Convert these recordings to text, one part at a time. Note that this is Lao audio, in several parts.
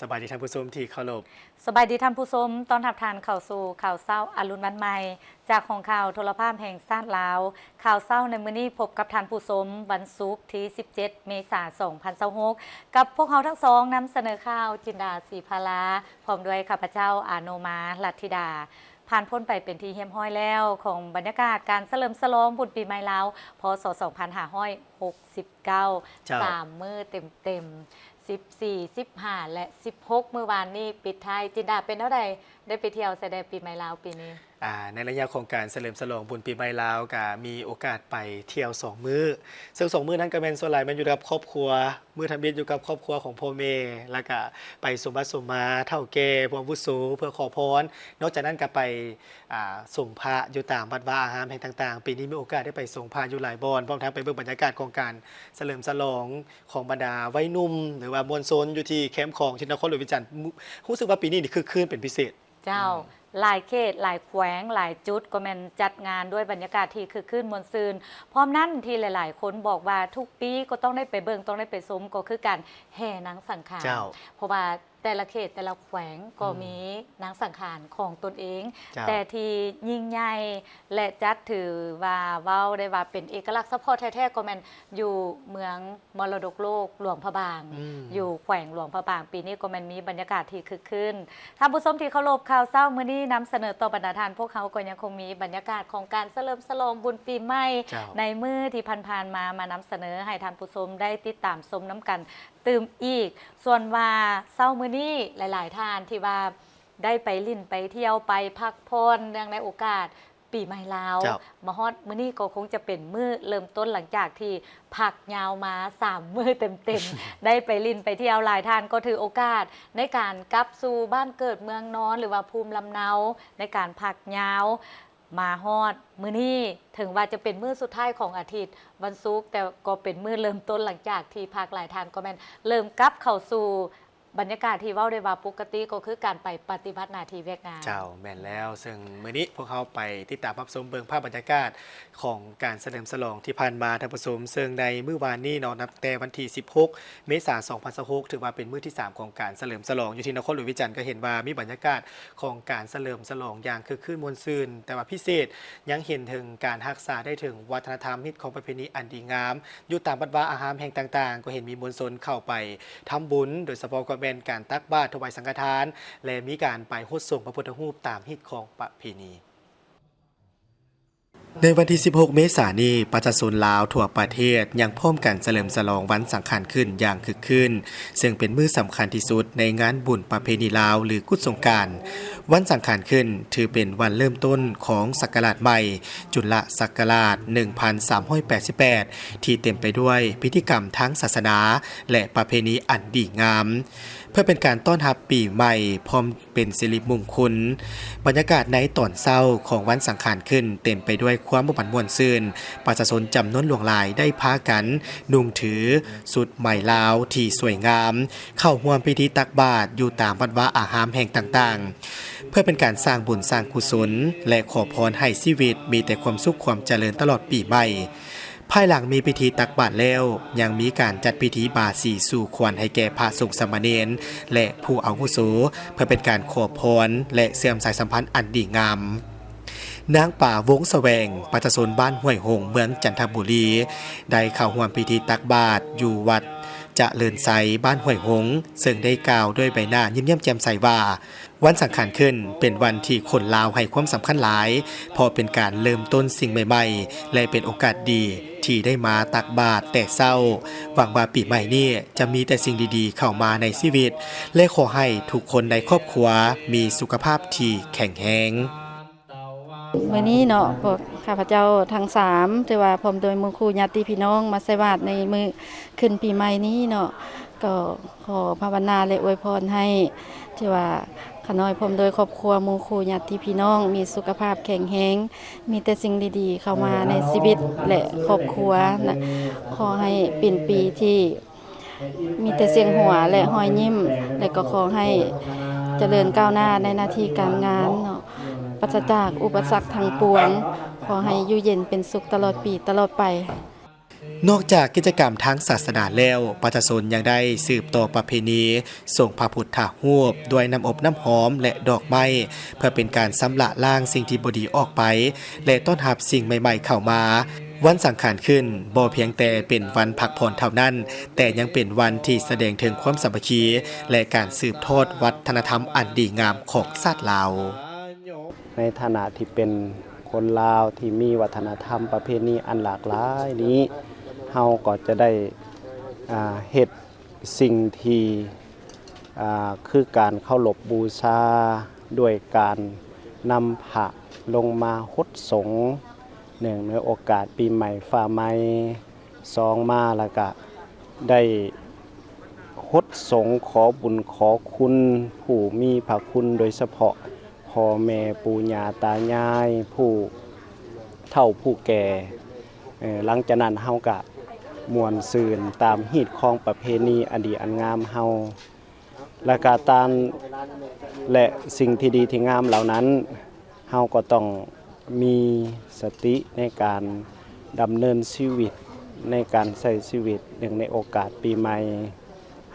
ສະບາຍດີທ່ານຜູ້ຊົມທີ່ເຄົາລົບ. ສະບາຍດີທ່ານຜູ້ຊົມ, ຕ້ອນຮັບທ່ານເຂົ້າສູ່ຂ່າວເຊົ້າອະລຸນວັນໃໝ່ ຈາກຫ້ອງຂ່າວໂທລະພາບແຫ່ງຊາດລາວ. ຂ່າວເຊົ້າໃນມື້ນີ້ພົບກັບທ່ານຜູ້ຊົມ ວັນສຸກທີສິບເຈັດ ເມສາ ສອງພັນຊາວຫົກ ກັບພວກເຮົາທັງສອງນຳສະເໜີຂ່າວ ຈິນດາ ສີພາລາ ພ້ອມດ້ວຍຂ້າພະເຈົ້າ ອາໂນມາ ລັດທິດາ. ຜ່ານພົ້ນໄປເປັນທີ່ຮຽບຮ້ອຍແລ້ວ ຂອງບັນຍາກາດການສະເຫຼີມສະຫຼອງບຸນປີໃໝ່ລາວ ພ.ສ. ສອງພັນຫ້າຮ້ອຍຫົກສິບເກົ້າ ເຈົ້າ ສາມມື້ເຕັມໆ ສິບສີ່ ສິບຫ້າ ແລະ ສິບຫົກ ມື້ວານນີ້ປິດທ້າຍ. ຈິນດາ ເປັນແນວໃດ? ໄດ້ໄປທ່ຽວໃສແດ່ປີໃໝ່ລາວປີນີ້? ອ່າ ໃນໄລຍະຂອງການສະເຫຼີມສະຫຼອງບຸນປີໃໝ່ລາວ ກະມີໂອກາດໄປທ່ຽວສອງມື້, ເຊິ່ງສອງມື້ນັ້ນກະແມ່ນສ່ວນຫຼາຍແມ່ນຢູ່ກັບຄອບຄົວ, ມື້ທຳອິດຢູ່ກັບຄອບຄົວຂອງພໍ່ແມ່ ແລ້ວກະໄປສົມບັດສົມມາເຖົ້າແກ່ຜູ້ອາວຸໂສເພື່ອຂໍພອນ. ນອກຈາກນັ້ນກະໄປ ອ່າ ສົງພະຢູ່ຕາມວັດວາອາຮາມແຫ່ງຕ່າງໆ. ປີນີ້ມີໂອກາດໄດ້ໄປສົງພະຢູ່ຫຼາຍບ່ອນ, ພ້ອມທັງໄປເບິ່ງບັນຍາກາດຂອງການສະເຫຼີມສະຫຼອງຂອງບັນດາໄວໜຸ່ມ ຫຼືວ່າມວນຊົນຢູ່ທີ່ແຄມຂອງທີ່ນະຄອນຫຼວງວຽງຈັນ. ຮູ້ສຶກວ່າປີນີ້ນີ້ຄຶກຄື້ນເປັນພິເສດ. ເຈົ້າ ອືມ ຫຼາຍເຂດ ຫຼາຍແຂວງ ຫຼາຍຈຸດກໍແມ່ນຈັດງານດ້ວຍບັນຍາກາດທີ່ຄຶກຄື້ນມ່ວນຊື່ນ. ພ້ອມນັ້ນທີ່ຫຼາຍໆຄົນບອກວ່າທຸກປີກໍຕ້ອງໄດ້ໄປເບິ່ງ ຕ້ອງໄດ້ໄປຊົມ ກໍຄືການແຫ່ນາງສັງຂານ. ເຈົ້າ ເພາະວ່າ ແຕ່ລະເຂດແຕ່ລະແຂວງກໍ ອືມ ມີນາງສັງຂານຂອງຕົນເອງ, ເຈົ້າ ແຕ່ທີ່ຍິ່ງໃຫຍ່ ແລະ ຈັດຖືວ່າເວົ້າໄດ້ວ່າເປັນເອກະລັກສະເພາະແທ້ໆ ກໍແມ່ນຢູ່ເມືອງມໍລະດົກໂລກຫຼວງພະບາງ, ອືມ ຢູ່ແຂວງຫຼວງພະບາງ. ປີນີ້ກໍແມ່ນມີບັນຍາກາດທີ່ຄຶກຄື້ນ. ທ່ານຜູ້ຊົມທີ່ເຄົາລົບ, ຂ່າວເຊົ້າມື້ນີ້ນຳສະເໜີຕໍ່ບັນດາທ່ານ, ພວກເຮົາກໍຍັງຄົງມີບັນຍາກາດຂອງການສະເຫຼີມສະຫຼອງບຸນປີໃໝ່ ເຈົ້າ ໃນມື້ທີ່ຜ່ານໆມາ ມານຳສະເໜີໃຫ້ທ່ານຜູ້ຊົມໄດ້ຕິດຕາມຊົມນຳກັນ ຕື່ມອີກ. ສ່ວນວ່າເຊົ້າມື້ນີ້ ຫຼາຍໆທ່ານທີ່ວ່າໄດ້ໄປຫຼິ້ນໄປທ່ຽວໄປພັກຜ່ອນ ເນື່ອງໃນໂອກາດປີໃໝ່ລາວ ເຈົ້າ ມາຮອດມື້ນີ້ກໍຄົງຈະເປັນມື້ເລີ່ມຕົ້ນ ຫຼັງຈາກທີ່ພັກຍາວມາສາມມື້ເຕັມໆ ໄດ້ໄປຫຼິ້ນໄປທ່ຽວ. ຫຼາຍທ່ານກໍຖືໂອກາດໃນການກັບສູ່ບ້ານເກີດເມືອງນອນ ຫຼືວ່າພູມລຳເນົາ ໃນການພັກຍາວ ມາຮອດມື້ນີ້ ເຖິງວ່າຈະເປັນມື້ສຸດທ້າຍຂອງອາທິດ ວັນສຸກ ແຕ່ກໍເປັນມື້ເລີ່ມຕົ້ນ ຫຼັງຈາກທີ່ພັກ. ຫຼາຍທ່ານກໍແມ່ນເລີ່ມກັບເຂົ້າສູ່ບັນຍາກາດທີ່ເວົ້າໄດ້ວ່າປົກກະຕິ ກໍຄືການໄປປະຕິບັດໜ້າທີ່ວຽກງານ. ເຈົ້າ ແມ່ນແລ້ວ. ເຊິ່ງມື້ນີ້ພວກເຮົາໄປຕິດຕາມຮັບຊົມເບິ່ງພາບບັນຍາກາດຂອງການສະເຫຼີມສະຫຼອງທີ່ຜ່ານມາ ທ່ານຜູ້ຊົມ, ເຊິ່ງໃນມື້ວານນີ້ເນາະ ນັບແຕ່ວັນທີສິບຫົກ ເມສາ ສອງພັນຊາວຫົກ ຖືວ່າເປັນມື້ທີສາມຂອງການສະເຫຼີມສະຫຼອງຢູ່ທີ່ນະຄອນຫຼວງວຽງຈັນ, ກໍເຫັນວ່າມີບັນຍາກາດຂອງການສະເຫຼີມສະຫຼອງຢ່າງຄຶກຄື້ນມ່ວນຊື່ນ, ແຕ່ວ່າພິເສດຍັງເຫັນເຖິງການຮັກສາໄດ້ເຖິງວັດທະນະທຳ, ຮີດຄອງປະເພນີອັນດີງາມ ຢູ່ຕາມວັດວາອາຮາມແຫ່ງຕ່າງໆ, ກໍເຫັນມີມວນຊົນເຂົ້າໄປທຳບຸນ, ໂດຍສະເພາະກໍແມ່ນການຕັກບາດ, ຖວາຍສັງຄະທານ ແລະ ມີການໄປຫົດສົງພະພຸດທະຮູບຕາມຮີດຄອງປະເພນີ. ໃນວັນທີສິບຫົກ ເມສານີ້, ປະຊາຊົນລາວທົ່ວປະເທດຍັງພ້ອມກັນສະເຫຼີມສະຫຼອງວັນສັງຂານຂຶ້ນຢ່າງຄຶກຄື້ນ, ເຊິ່ງເປັນມື້ສຳຄັນທີ່ສຸດໃນງານບຸນປະເພນີລາວ ຫຼື ກຸດສົງການ. ວັນສັງຂານຂຶ້ນຖືເປັນວັນເລີ່ມຕົ້ນຂອງສັກກະລາດໃໝ່, ຈຸລະສັກກະລາດ ໜຶ່ງພັນສາມຮ້ອຍແປດສິບແປດ ທີ່ເຕັມໄປດ້ວຍພິທີກຳທາງສາສະໜາ ແລະ ປະເພນີອັນດີງາມ. ເພື່ອເປັນການຕ້ອນຮັບປີໃໝ່ ພ້ອມ ເປັນສິລິມຸງຄຸນ. ບັນຍາກາດໃນຕອນເຊົ້າຂອງວັນສັງຂານຂຶ້ນເຕັມໄປດ້ວຍຄວາມມ່ວນໝັ້ນມ່ວນຊື່ນ, ປະຊາຊົນຈຳນວນຫຼວງຫຼາຍໄດ້ພາກັນນຸ່ງຖືຊຸດໄໝລາວທີ່ສວຍງາມ, ເຂົ້າຮ່ວມພິທີຕັກບາດຢູ່ຕາມວັດວາອາຮາມແຫ່ງຕ່າງໆ ເພື່ອເປັນການສ້າງບຸນສ້າງກຸສົນ ແລະ ຂໍພອນໃຫ້ຊີວິດມີແຕ່ຄວາມສຸກຄວາມຈະເລີນຕະຫຼອດປີໃໝ່. ພາຍຫຼັງມີພິທີຕັກບາດແລ້ວ, ຍັງມີການຈັດພິທີບາສີສູ່ຂວັນໃຫ້ແກ່ພະສົງສາມະເນນ ແລະ ຜູ້ອາວຸໂສ ເພື່ອເປັນການຂໍພອນ ແລະ ເຊື່ອມສາຍສຳພັນອັນດີງາມ. ນາງປາ ວົງສະແຫວງ, ປະຊາຊົນບ້ານຫ້ວຍຫົງ, ເມືອງຈັນທະບູລີ, ໄດ້ເຂົ້າຮ່ວມພິທີຕັກບາດຢູ່ວັດຈະເລີນໄຊ, ບ້ານຫ້ວຍຫົງ, ເຊິ່ງໄດ້ກ່າວດ້ວຍໃບໜ້າຍິ້ມແຍ້ມແຈ່ມໃສວ່າ, ວັນສັງຂານຂຶ້ນເປັນວັນທີ່ຄົນລາວໃຫ້ຄວາມສຳຄັນຫຼາຍ, ເພາະເປັນການເລີ່ມຕົ້ນສິ່ງໃໝ່ໆ ແລະ ເປັນໂອກາດດີທີ່ໄດ້ມາຕັກບາດແຕ່ເຊົ້າ. ຫວັງວ່າປີໃໝ່ນີ້ຈະມີແຕ່ສິ່ງດີໆເຂົ້າມາໃນຊີວິດ ແລະ ຂໍໃຫ້ທຸກຄົນໃນຄອບຄົວມີສຸຂະພາບທີ່ແຂງແຮງ. ມື້ນີ້ເນາະ ພວກຂ້າພະເຈົ້າທັງສາມ ຖືວ່າພ້ອມໂດຍໝູ່ຄູ່ຍາດຕິພີ່ນ້ອງມາໃສ່ບາດໃນມື້ຂຶ້ນປີໃໝ່ນີ້ເນາະ ກໍ ຂໍພາວະນາ ແລະ ອວຍພອນໃຫ້ທີ່ວ່າຂ້ານ້ອຍພ້ອມດ້ວຍຄອບຄົວ, ໝູ່ຄູ່ຍາດຕິພີ່ນ້ອງ ມີສຸຂະພາບແຂງແຮງ, ມີແຕ່ສິ່ງດີໆເຂົ້າມາໃນຊີວິດ ແລະ ຄອບຄົວນະ. ຂໍໃຫ້ເປັນປີທີ່ມີແຕ່ສຽງຫົວ ແລະ ຮອຍຍິ້ມ, ແລະ ກໍຂໍໃຫ້ຈະເລີນກ້າວໜ້າໃນໜ້າທີ່ການງານເນາະ, ປາສະຈາກອຸປະສັກທັງປວງ. ຂໍໃຫ້ຢູ່ເຢັນເປັນສຸກຕະຫຼອດປີຕະຫຼອດໄປ. ນອກຈາກກິດຈະກຳທາງສາສະໜາແລ້ວ, ປະຊາຊົນຍັງໄດ້ສືບຕໍ່ປະເພນີ ສົງພະພຸດທະຮູບດ້ວຍນ້ຳອົບນ້ຳຫອມ ແລະ ດອກໄມ້ ເພື່ອເປັນການຊຳລະລ້າງສິ່ງທີ່ບໍ່ດີອອກໄປ ແລະ ຕ້ອນຮັບສິ່ງໃໝ່ໆເຂົ້າມາ. ວັນສັງຂານຂຶ້ນ ບໍ່ພຽງແຕ່ເປັນວັນພັກຜ່ອນເທົ່ານັ້ນ, ແຕ່ຍັງເປັນວັນທີ່ສະແດງເຖິງຄວາມສາມັກຄີ ແລະ ການສືບທອດວັດທະນະທຳອັນດີງາມຂອງຊາດລາວ. ໃນຖານະທີ່ເປັນຄົນລາວທີ່ມີວັດທະນະທຳປະເພນີອັນຫຼາກຫຼາຍນີ້, ເຮົາກໍຈະໄດ້ ອ່າ ເຮັດສິ່ງທີ່ ອ່າ ຄືການເຄົາລົບບູຊາ ດ້ວຍການນຳພະລົງມາຫົດສົງ ເນື່ອງໃນໂອກາດປີໃໝ່ຟ້າໃໝ່. ສອງມາແລ້ວກະໄດ້ຫົດສົງຂໍບຸນຂໍຄຸນຜູ້ມີພະຄຸນ, ໂດຍສະເພາະພໍ່ແມ່ປູ່ຍ່າຕາຍາຍ, ຜູ້ເຖົ້າຜູ້ແກ່. ເອີ ຫຼັງຈາກນັ້ນເຮົາກະມ່ວນຊື່ນຕາມຮີດຄອງປະເພນີອັນດີອັນງາມເຮົາ. ແລະກະຕາມ ແລະ ສິ່ງທີ່ດີທີ່ງາມເຫຼົ່ານັ້ນ ເຮົາກໍຕ້ອງມີສະຕິໃນການດຳເນີນຊີວິດ, ໃນການໃຊ້ຊີວິດ. ເນື່ອງໃນໂອກາດປີໃໝ່,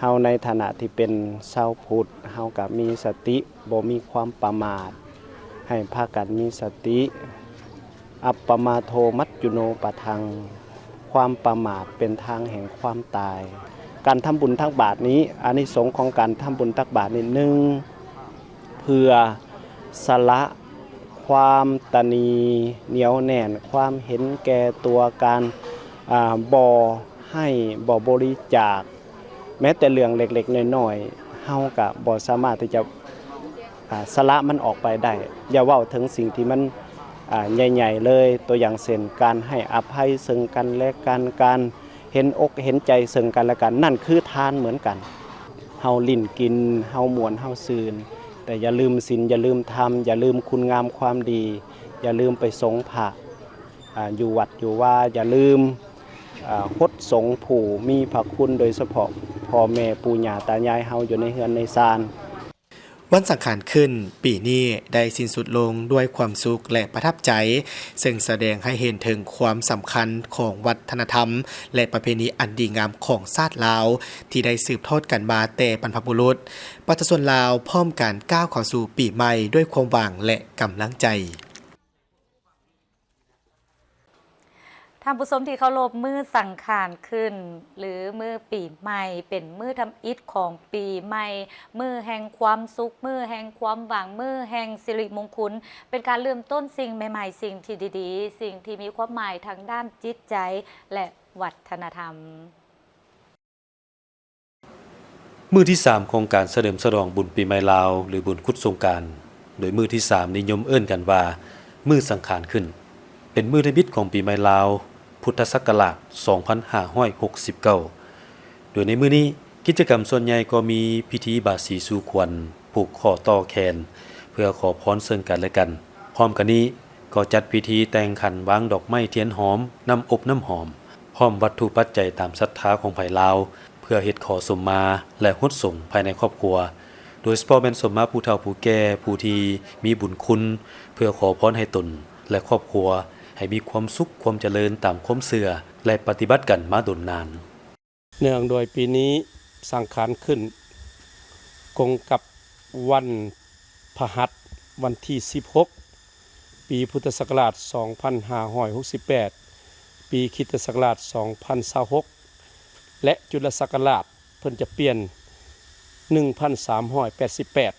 ເຮົາໃນຖານະທີ່ເປັນຊາວພຸດ, ເຮົາກະມີສະຕິ, ບໍ່ມີຄວາມປະໝາດ, ໃຫ້ພາກັນມີສະຕິ. ອັບປະມາໂທ ມັດຈຸໂນປະທັງ, ຄວາມປະໝາດເປັນທາງແຫ່ງຄວາມຕາຍ. ການທຳບຸນຕັກບາດນີ້, ອານິສົງຂອງການທຳບຸນຕັກບາດນີ້, ໜຶ່ງ ເພື່ອສະຫຼະຄວາມຕະໜີໜຽວແໜ້ນ, ຄວາມເຫັນແກ່ຕົວ, ການ ອາ ບໍ່ໃຫ້, ບໍ່ບໍລິຈາກ, ແມ້ແຕ່ເລື່ອງເລັກໆນ້ອຍໆ ເຮົາກະບໍ່ສາມາດທີ່ຈະ ອາ ສະຫຼະມັນອອກໄປໄດ້. ຢ່າເວົ້າເຖິງສິ່ງທີ່ມັນ ອາ ໃຫຍ່ໆເລີຍ, ຕົວຢ່າງເຊັ່ນ ການໃຫ້ອະໄພເຊິ່ງກັນແລະກັນ, ການເຫັນອົກເຫັນໃຈເຊິ່ງກັນແລະກັນ, ນັ້ນຄືທານເໝືອນກັນ. ເຮົາຫຼິ້ນກິນ, ເຮົາມ່ວນ, ເຮົາຊື່ນ, ແຕ່ຢ່າລືມສິນ, ຢ່າລືມທຳ, ຢ່າລືມຄຸນງາມຄວາມດີ, ຢ່າລືມໄປສົງພະ ອາ ຢູ່ວັດຢູ່ວາ, ຢ່າລືມ ອາ ຫົດສົງຜູ້ມີພະຄຸນ, ໂດຍສະເພາະພໍ່ແມ່ປູ່ຍ່າຕາຍາຍເຮົາຢູ່ໃນເຮືອນໃນຊານ. ວັນສັງຂານຂຶ້ນປີນີ້ໄດ້ສິ້ນສຸດລົງດ້ວຍຄວາມສຸກ ແລະ ປະທັບໃຈ, ເຊິ່ງສະແດງໃຫ້ເຫັນເຖິງຄວາມສຳຄັນຂອງວັດທະນະທຳ ແລະ ປະເພນີອັນດີງາມຂອງຊາດລາວ ທີ່ໄດ້ສືບທອດກັນມາແຕ່ບັນພະບຸລຸດ. ປະຊາຊົນລາວພ້ອມກັນກ້າວເຂົ້າສູ່ປີໃໝ່ດ້ວຍຄວາມຫວັງ ແລະ ກຳລັງໃຈ. ທ່ານຜູ້ຊົມທີ່ເຄົາລົບ, ມື້ສັງຂານຂຶ້ນ ຫຼື ມື້ປີໃໝ່ ເປັນມື້ທຳອິດຂອງປີໃໝ່, ມື້ແຫ່ງຄວາມສຸກ, ມື້ແຫ່ງຄວາມຫວັງ, ມື້ແຫ່ງສິລິມົງຄຸນ, ເປັນການເລີ່ມຕົ້ນສິ່ງໃໝ່ໆ, ສິ່ງທີ່ດີໆ, ສິ່ງທີ່ມີຄວາມໝາຍທາງດ້ານຈິດໃຈ ແລະ ວັດທະນະທຳ. ມື້ທີສາມຂອງການສະເຫຼີມສະຫຼອງບຸນປີໃໝ່ລາວ ຫຼື ບຸນຂຸດສົງການ, ໂດຍມື້ທີສາມນິຍົມເອີ້ນກັນວ່າ ມື້ສັງຂານຂຶ້ນ, ເປັນມື້ທຳອິດຂອງປີໃໝ່ລາວ ພຸດທະສັກກະລາດ ສອງພັນຫ້າຮ້ອຍຫົກສິບເກົ້າ. ໂດຍໃນມື້ນີ້, ກິດຈະກຳສ່ວນໃຫຍ່ກໍມີພິທີບາສີສູ່ຂວັນ, ຜູກຂໍ້ຕໍ່ແຂນ ເພື່ອຂໍພອນເຊິ່ງກັນແລະກັນ. ພ້ອມກັນນີ້, ກໍຈັດພິທີແຕ່ງຂັນ, ວາງດອກໄມ້ທຽນຫອມ, ນ້ຳອົບນ້ຳຫອມ, ພ້ອມວັດຖຸປັດໄຈຕາມສັດທາຂອງໃຜລາວ ເພື່ອເຮັດຂໍສົມມາ ແລະ ຫົດສົງພາຍໃນຄອບຄົວ, ໂດຍສະເພາະແມ່ນສົມມາຜູ້ເຖົ້າຜູ້ແກ່, ຜູ້ທີ່ມີບຸນຄຸນ, ເພື່ອຂໍພອນໃຫ້ຕົນ ແລະ ຄອບຄົວ ໃຫ້ມີຄວາມສຸກ, ຄວາມຈະເລີນຕາມຄວາມເຊື່ອ ແລະ ປະຕິບັດກັນມາດົນນານ. ເນື່ອງໂດຍປີນີ້ສັງຂານຂຶ້ນກົງກັບວັນພະຫັດ, ວັນທີສິບຫົກ ປີພຸດທະສັກກະລາດ ສອງພັນຫ້າຮ້ອຍຫົກສິບແປດ, ປີຄຣິສຕະສັກກະລາດ ສອງພັນຊາວຫົກ ແລະ ຈຸລະສັກກະລາດ ເພິ່ນຈະປ່ຽນ ໜຶ່ງພັນສາມຮ້ອຍແປດສິບແປດ,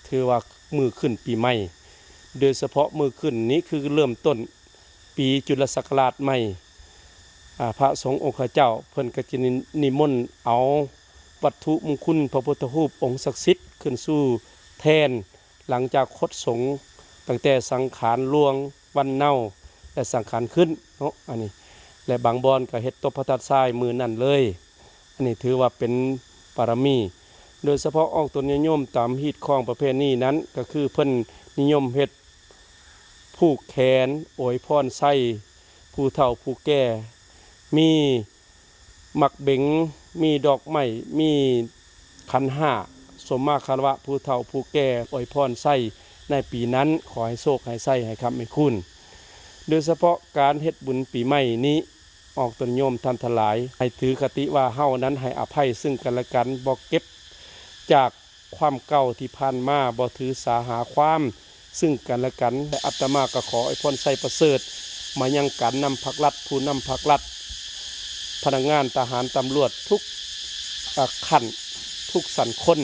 ຖືວ່າມື້ຂຶ້ນປີໃໝ່. ໂດຍສະເພາະມື້ຂຶ້ນນີ້ຄືເລີ່ມຕົ້ນປີຈຸລະສັກກະລາດໃໝ່. ອາ ພະສົງອົງຄະເຈົ້າເພິ່ນກໍຈະນິ ນິມົນເອົາວັດຖຸມຸງຄຸນພະພຸດທະຮູບອົງສັກສິດຂຶ້ນສູ່ແທ່ນ ຫຼັງຈາກຫົດສົງ ຕັ້ງແຕ່ສັງຂານລ່ວງ, ວັນເນົາ ແລະ ສັງຂານຂຶ້ນເນາະ ອັນນີ້ ແລະ ບາງບ່ອນກໍເຮັດຕົບພະທາດຊາຍມື້ນັ້ນເລີຍ. ອັນນີ້ຖືວ່າເປັນບາລະມີ. ໂດຍສະເພາະອອກຕົນຍາດໂຍມຕາມຮີດຄອງປະເພນີນັ້ນ ກໍຄືເພິ່ນນິຍົມເຮັດຜູກແຂນ ອວຍພອນໄຊຜູ້ເຖົ້າຜູ້ແກ່, ມີໝາກເບັງ, ມີດອກໄມ້, ມີຂັນຫ້າ ສົມມາຄາລະວະຜູ້ເຖົ້າຜູ້ແກ່ ອວຍພອນໄຊໃນປີນັ້ນ, ຂໍໃຫ້ໂຊກໃຫ້ໄຊ ໃຫ້ຄ້ຳໃຫ້ຄູນ. ໂດຍສະເພາະການເຮັດບຸນປີໃໝ່ນີ້ ອອກຕົນໂຍມທ່ານທັງຫຼາຍ ໃຫ້ຖືຄະຕິວ່າເຮົານັ້ນໃຫ້ອະໄພຊຶ່ງກັນແລະກັນ, ບໍ່ເກັບຈາກຄວາມເກົ່າທີ່ຜ່ານມາ, ບໍ່ຖືສາຫາຄວາມຊຶ່ງກັນແລະກັນ. ແລະ ອາດຕະມາກໍຂໍອວຍພອນໄຊປະເສີດມາຍັງການນຳພັກລັດ, ຜູ້ນຳພັກລັດ, ພະນັກງານທະຫານ, ຕຳຫຼວດທຸກ ອາ ຂັ້ນ, ທຸກຊັ້ນຄົນ,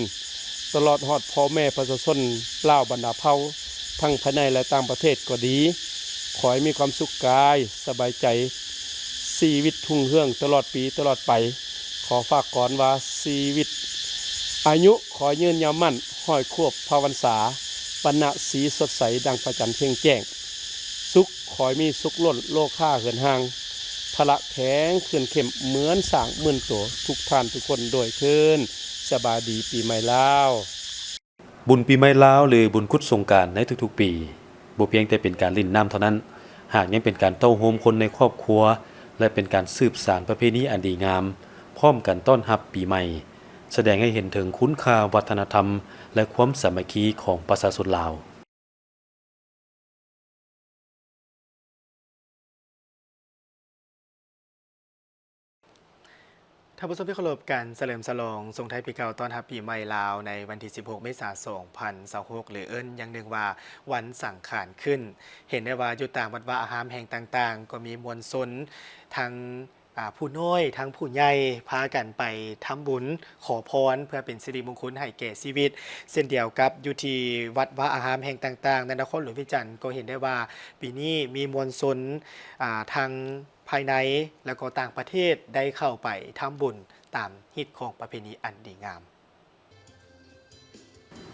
ຕະຫຼອດຮອດພໍ່ແມ່ປະຊາຊົນລາວບັນດາເຜົ່າ ທັງພາຍໃນ ແລະ ຕ່າງປະເທດກໍດີ, ຂໍໃຫ້ມີຄວາມສຸກກາຍສະບາຍໃຈ ຊີວິດຮຸ່ງເຮືອງຕະຫຼອດປີຕະຫຼອດໄປ. ຂໍຝາກກອນວ່າ ຊີວິດ ອາຍຸຂໍຍືນຍາວໝັ້ນຮ້ອຍຂວບພາວັນສາ, ວັນນະສີສົດໃສດັ່ງພະຈັນເພັງແຈ້ງ, ສຸກຂໍໃຫ້ມີສຸກລົ້ນໂລຄາເຮືອນຮ່າງ, ພະລະແຂງຂຶ້ນເຂັ້ມເໝືອນຊ້າງໝື່ນໂຕ, ທຸກທ່ານທຸກຄົນໂດຍເທີ້ນ. ສະບາຍດີປີໃໝ່ລາວ. ບຸນປີໃໝ່ລາວ ຫຼື ບຸນກຸດສົງການໃນທຸກໆປີ ບໍ່ພຽງແຕ່ເປັນການຫຼິ້ນນ້ຳເທົ່ານັ້ນ, ຫາກຍັງເປັນການເຕົ້າໂຮມຄົນໃນຄອບຄົວ ແລະ ເປັນການສືບສານປະເພນີອັນດີງາມ, ພ້ອມກັນຕ້ອນຮັບປີໃໝ່, ສະແດງໃຫ້ເຫັນເຖິງຄຸນຄ່າວັດທະນະທຳ ແລະ ຄວາມສາມັກຄີຂອງປະຊາຊົນລາວ. ທ່ານຜູ້ຊົມທີ່ເຄົາລົບ, ການສະເຫຼີມສະຫຼອງສົ່ງທ້າຍປີເກົ່າຕ້ອນຮັບປີໃໝ່ລາວ ໃນວັນທີສິບຫົກ ເມສາ ສອງພັນຊາວຫົກ ຫຼື ເອີ້ນຢ່າງໜຶ່ງວ່າ ວັນສັງຂານຂຶ້ນ, ເຫັນໄດ້ວ່າຢູ່ຕາມວັດວາອາຮາມແຫ່ງຕ່າງໆ ກໍມີມວນຊົນທັງ ອາ ຜູ້ນ້ອຍທັງຜູ້ໃຫຍ່ ພາກັນໄປທຳບຸນຂໍພອນ ເພື່ອເປັນສິລິມົງຄຸນໃຫ້ແກ່ຊີວິດ, ເຊັ່ນດຽວກັບຢູ່ທີ່ວັດວາອາຮາມແຫ່ງຕ່າງໆ ໃນນະຄອນຫຼວງວຽງຈັນ ກໍເຫັນໄດ້ວ່າປີນີ້ມີມວນຊົນ ອາ ທັງພາຍໃນ ແລະ ກໍຕ່າງປະເທດ ໄດ້ເຂົ້າໄປທຳບຸນຕາມຮີດຄອງປະເພນີອັນດີງາມ.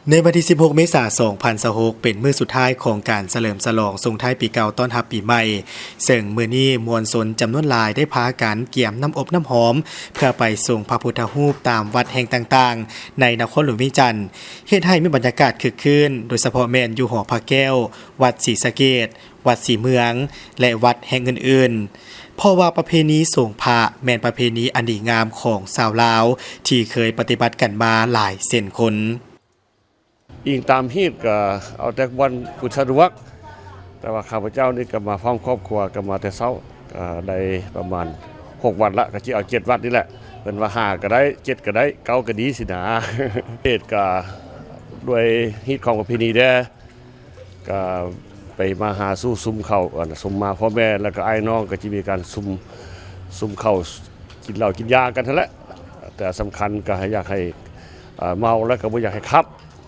ໃນວັນທີສິບຫົກ ເມສາ ສອງພັນຊາວຫົກ ເປັນມື້ສຸດທ້າຍຂອງການສະເຫຼີມສະຫຼອງສົ່ງທ້າຍປີເກົ່າຕ້ອນຮັບປີໃໝ່, ເຊິ່ງມື້ນີ້ມວນຊົນຈຳນວນຫຼາຍໄດ້ພາກັນກຽມນ້ຳອົບນ້ຳຫອມ ເພື່ອໄປສົ່ງພະພຸດທະຮູບຕາມວັດແຫ່ງຕ່າງໆ ໃນນະຄອນຫຼວງວຽງຈັນ, ເຮັດໃຫ້ມີບັນຍາກາດຄຶກຄື້ນ, ໂດຍສະເພາະແມ່ນຢູ່ຫໍພະແກ້ວ ວັດສີສະເກດ, ວັດສີເມືອງ ແລະ ວັດແຫ່ງອື່ນໆ, ເພາະວ່າປະເພນີສົງພະແມ່ນປະເພນີອັນດີງາມຂອງຊາວລາວ ທີ່ເຄີຍປະຕິບັດກັນມາຫຼາຍເຊັ່ນຄົນ. ອີງຕາມຮີດກໍເອົາແຕ່ວັນພຸດສະດວກ, ແຕ່ວ່າຂ້າພະເຈົ້ານີ້ກໍມາພ້ອມຄອບຄົວ, ກໍມາແຕ່ເຊົ້າ, ກໍໄດ້ປະມານຫົກວັດລະ, ກໍຊິເອົາເຈັດວັດນີ້ແຫຼະ. ເພິ່ນວ່າຫ້າກໍໄດ້, ເຈັດກໍໄດ້, ເກົ້າກໍດີຊີ້ນາ. ເຫດກໍດ້ວຍຮີດຄອງປະເພນີແດ່. ກໍໄປມາຫາສູ່ຊຸມເຂົ້າ ອັນຊຸມມາພໍ່ແມ່ ແລ້ວກໍອ້າຍນ້ອງ ກໍຈະມີການຊຸມ ຊຸມເຂົ້າ ກິນເຫຼົ້າກິນຢາກັນຫັ້ນແຫຼະ. ແຕ່ສຳຄັນກໍໃຫ້ ຢາກໃຫ້ ເອີ ເມົາແລ້ວກໍບໍ່ຢາກໃຫ້ຂັບ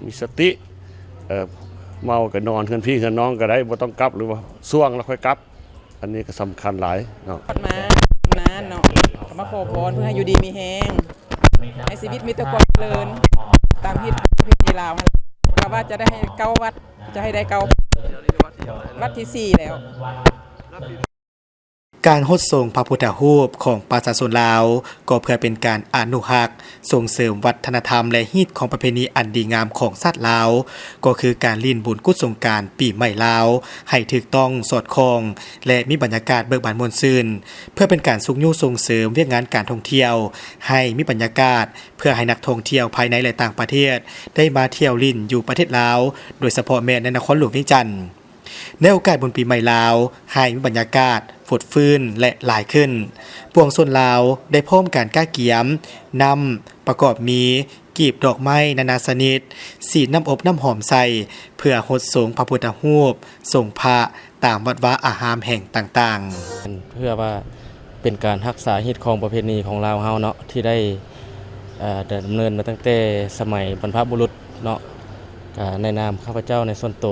ມີສະຕິ. ເອີ ເມົາກໍນອນເຮືອນພີ່ເຮືອນນ້ອງກໍໄດ້ ບໍ່ຕ້ອງກັບ ຫຼືວ່າຊ່ວງແລ້ວຄ່ອຍກັບ. ອັນນີ້ກໍສຳຄັນຫຼາຍເນາະ. ມາ ມາເນາະ ກໍມາຂໍພອນເພື່ອໃຫ້ຢູ່ດີມີແຮງ ໃຫ້ຊີວິດມີແຕ່ຄວາມຈະເລີນ ຕາມຮີດປະເພນີລາວຫັ້ນ. ກໍວ່າຈະໄດ້ໃຫ້ເກົ້າວັດ ຈະໃຫ້ໄດ້ເກົ້າ ວັດທີສີ່ແລ້ວ. ການຫົດສົງພະພຸດທະຮູບຂອງປະຊາຊົນລາວ ກໍເພື່ອເປັນການອະນຸຮັກ ສົ່ງເສີມວັດທະນະທຳ ແລະ ຮີດຄອງປະເພນີອັນດີງາມຂອງຊາດລາວ, ກໍຄືການຫຼິ້ນບຸນກຸດສົງການປີໃໝ່ລາວ ໃຫ້ຖືກຕ້ອງສອດຄ່ອງ ແລະ ມີບັນຍາກາດເບີກບານມ່ວນຊື່ນ, ເພື່ອເປັນການຊຸກຍູ້ສົ່ງເສີມວຽກງານການທ່ອງທ່ຽວ ໃຫ້ມີບັນຍາກາດ ເພື່ອໃຫ້ນັກທ່ອງທ່ຽວພາຍໃນ ແລະ ຕ່າງປະເທດ ໄດ້ມາທ່ຽວຫຼິ້ນຢູ່ປະເທດລາວ, ໂດຍສະເພາະແມ່ນໃນນະຄອນຫຼວງວຽງຈັນ. ໃນໂອກາດບຸນປີໃໝ່ລາວ ໃຫ້ມີບັນຍາກາດຟົດຟື້ນ ແລະ ຫຼາຍຂຶ້ນ, ປວງຊົນລາວໄດ້ພ້ອມກັນກະກຽມນ້ຳ ປະກອບມີກີບດອກໄມ້ນານາຊະນິດ, ສີດນ້ຳອົບນ້ຳຫອມໃສ່ ເພື່ອຫົດສົງພະພຸດທະຮູບ, ສົງພະ ຕາມວັດວາອາຮາມແຫ່ງຕ່າງໆ. ເພື່ອວ່າເປັນການຮັກສາຮີດຄອງປະເພນີຂອງລາວເຮົາເນາະ ທີ່ໄດ້ ເອີ ດຳເນີນມາຕັ້ງແຕ່ສະໄໝບັນພະບຸລຸດເນາະ. ກະໃນນາມຂ້າພະເຈົ້າໃນສ່ວນໂຕ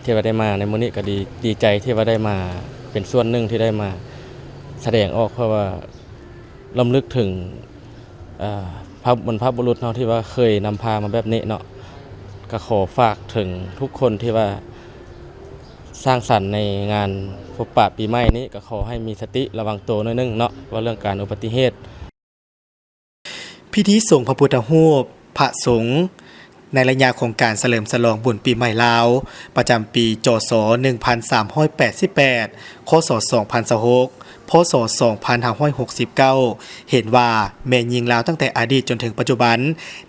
ທີ່ວ່າໄດ້ມາໃນມື້ນີ້ກໍດີ ດີໃຈທີ່ວ່າໄດ້ມາເປັນສ່ວນໜຶ່ງທີ່ໄດ້ມາສະແດງອອກ ເພື່ອວ່າລຳລຶກເຖິງ ເອີ ພະ ບັນພະບຸລຸດເຮົາທີ່ວ່າເຄີຍນຳພາມາແບບນີ້ເນາະ. ກໍຂໍຝາກເຖິງທຸກຄົນທີ່ວ່າສ້າງສັນໃນງານພົບປະປີໃໝ່ນີ້ ກໍຂໍໃຫ້ມີສະຕິລະວັງໂຕໜ້ອຍໜຶ່ງເນາະ ວ່າເລື່ອງການອຸບັດຕິເຫດ. ພິທີສົງພະພຸດທະຮູບ, ພະສົງ ໃນໄລຍະຂອງການສະເຫຼີມສະຫຼອງບຸນປີໃໝ່ລາວ ປະຈຳປີ ຈສ ໜຶ່ງພັນສາມຮ້ອຍແປດສິບແປດ ຄສ ສອງພັນຊາວຫົກ ພສ ສອງພັນຫ້າຮ້ອຍຫົກສິບເກົ້າ ເຫັນວ່າແມ່ຍິງລາວຕັ້ງແຕ່ອະດີດຈົນເຖິງປັດຈຸບັນ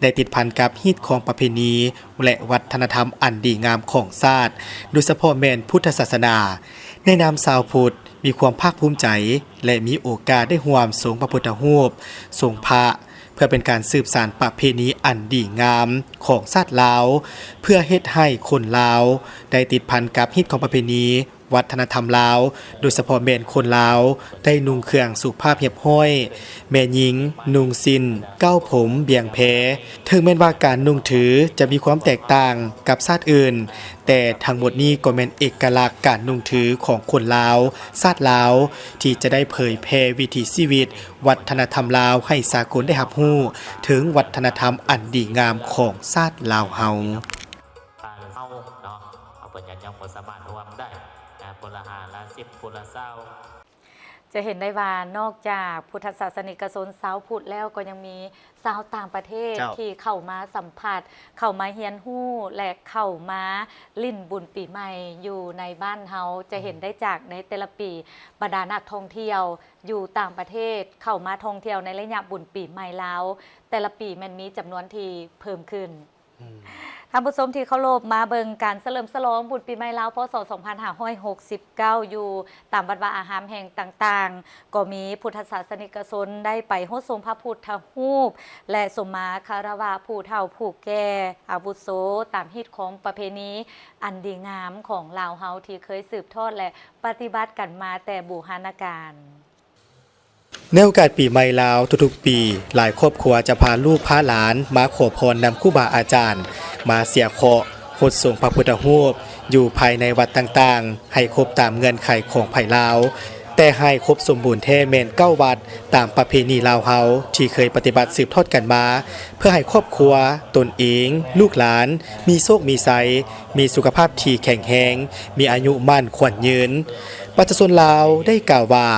ໄດ້ຕິດພັນກັບຮີດຄອງປະເພນີ ແລະ ວັດທະນະທຳອັນດີງາມຂອງຊາດ, ໂດຍສະເພາະແມ່ນພຸດທະສາສະໜາ. ໃນນາມຊາວພຸດ ມີຄວາມພາກພູມໃຈ ແລະ ມີໂອກາດໄດ້ຮ່ວມສົງພະພຸດທະຮູບ, ສົງພະ ເພື່ອເປັນການສືບສານປະເພນີອັນດີງາມຂອງຊາດລາວ, ເພື່ອເຮັດໃຫ້ຄົນລາວໄດ້ຕິດພັນກັບຮີດຄອງປະເພນີ ວັດທະນະທຳລາວ, ໂດຍສະເພາະແມ່ນຄົນລາວໄດ້ນຸ່ງເຄື່ອງສຸພາບຮຽບຮ້ອຍ, ແມ່ຍິງນຸ່ງສິ້ນ, ເກົ້າຜົມ, ບ່ຽງແພ. ເຖິງແມ່ນວ່າການນຸ່ງຖືຈະມີຄວາມແຕກຕ່າງກັບຊາດອື່ນ, ແຕ່ທັງໝົດນີ້ກໍແມ່ນເອກະລັກການນຸ່ງຖືຂອງຄົນລາວ, ຊາດລາວ ທີ່ຈະໄດ້ເຜີຍແຜ່ວິຖີຊີວິດ, ວັດທະນະທຳລາວໃຫ້ສາກົນໄດ້ຮັບຮູ້ເຖິງວັດທະນະທຳອັນດີງາມຂອງຊາດລາວເຮົາ. ເຮົາເນາະ ເອົາເພິ່ນຍາດໂຍມກໍສາມາດຮ່ວມໄດ້ນະ ຜູ້ລະຫ້າ ລະສິບ ຜູ້ລະຊາວ. ຈະເຫັນໄດ້ວ່ານອກຈາກພຸດທະສາສະນິກະຊົນຊາວພຸດແລ້ວ ກໍຍັງມີຊາວຕ່າງປະເທດ ເຈົ້າ ທີ່ເຂົ້າມາສຳຜັດ, ເຂົ້າມາຮຽນຮູ້ ແລະ ເຂົ້າມາຫຼິ້ນບຸນປີໃໝ່ຢູ່ໃນບ້ານເຮົາ. ຈະເຫັນ ອືມ ໄດ້ຈາກໃນແຕ່ລະປີ ບັນດານັກທ່ອງທ່ຽວຢູ່ຕ່າງປະເທດເຂົ້າມາທ່ອງທ່ຽວໃນໄລຍະບຸນປີໃໝ່ລາວ ແຕ່ລະປີແມ່ນມີຈຳນວນທີ່ເພີ່ມຂຶ້ນ. ອືມ ທ່ານຜູ້ຊົມທີ່ເຄົາລົບ, ມາເບິ່ງການສະເຫຼີມສະຫຼອງບຸນປີໃໝ່ລາວ ພ.ສ. ສອງພັນຫ້າຮ້ອຍຫົກສິບເກົ້າ ຢູ່ຕາມວັດວາອາຮາມແຫ່ງຕ່າງໆ ກໍມີພຸດທະສາສະນິກະຊົນໄດ້ໄປຫົດສົງພະພຸດທະຮູບ ແລະ ສົມມາຄາລະວະຜູ້ເຖົ້າຜູ້ແກ່ອາວຸໂສ ຕາມຮີດຄອງປະເພນີອັນດີງາມຂອງລາວເຮົາ ທີ່ເຄີຍສືບທອດ ແລະ ປະຕິບັດກັນມາແຕ່ບູຮານະການ. ໃນໂອກາດປີໃໝ່ລາວທຸກໆປີ, ຫຼາຍຄອບຄົວຈະພາລູກພາຫຼານມາຂໍພອນນຳຄູບາອາຈານ, ມາເສຍເຄາະ, ຫົດສົງພະພຸດທະຮູບຢູ່ພາຍໃນວັດຕ່າງໆ ໃຫ້ຄົບຕາມເງື່ອນໄຂຂອງໃຜລາວ, ແຕ່ໃຫ້ຄົບສົມບູນແທ້ແມ່ນເກົ້າວັດ ຕາມປະເພນີລາວເຮົາທີ່ເຄີຍປະຕິບັດສືບທອດກັນມາ, ເພື່ອໃຫ້ຄອບຄົວ, ຕົນເອງ, ລູກຫຼານ ມີໂຊກມີໄຊ, ມີສຸຂະພາບທີ່ແຂງແຮງ, ມີອາຍຸໝັ້ນຂວັນຍືນ. ປະຊາຊົນລາວໄດ້ກ່າວວ່າ,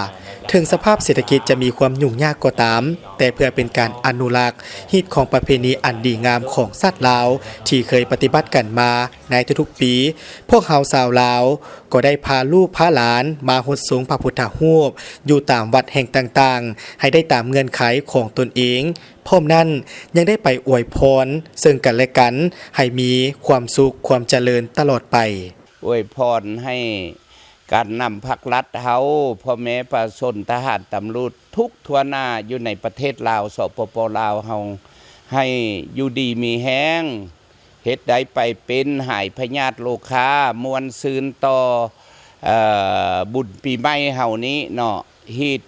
ເຖິງສະພາບເສດຖະກິດຈະມີຄວາມຫຍຸ້ງຍາກກໍຕາມ, ແຕ່ເພື່ອເປັນການອະນຸລັກຮີດຄອງປະເພນີອັນດີງາມຂອງຊາດລາວ ທີ່ເຄີຍປະຕິບັດກັນມາໃນທຸກໆປີ, ພວກເຮົາຊາວລາວກໍໄດ້ພາລູກພາຫຼານມາຫົດສົງພະພຸດທະຮູບຢູ່ຕາມວັດແຫ່ງຕ່າງໆ ໃຫ້ໄດ້ຕາມເງື່ອນໄຂຂອງຕົນເອງ. ພ້ອມນັ້ນຍັງໄດ້ໄປອວຍພອນເຊິ່ງກັນແລະກັນ ໃຫ້ມີຄວາມສຸກຄວາມຈະເລີນຕະຫຼອດໄປ. ອວຍພອນໃຫ້ການນຳພັກລັດເຮົາ, ພໍ່ແມ່ປະຊາຊົນ, ທະຫານ, ຕຳຫຼວດ ທຸກທົ່ວໜ້າຢູ່ໃນປະເທດລາວ, ສປປ ລາວເຮົາ ໃຫ້ຢູ່ດີມີແຮງ, ເຮັດໄດ້ໄປເປັນ, ຫາຍພະຍາດໂລຄາ, ມ່ວນຊື່ນຕໍ່, ເອີ, ບຸນປີໃໝ່ເຮົານີ້ເນາະ, ຮີດ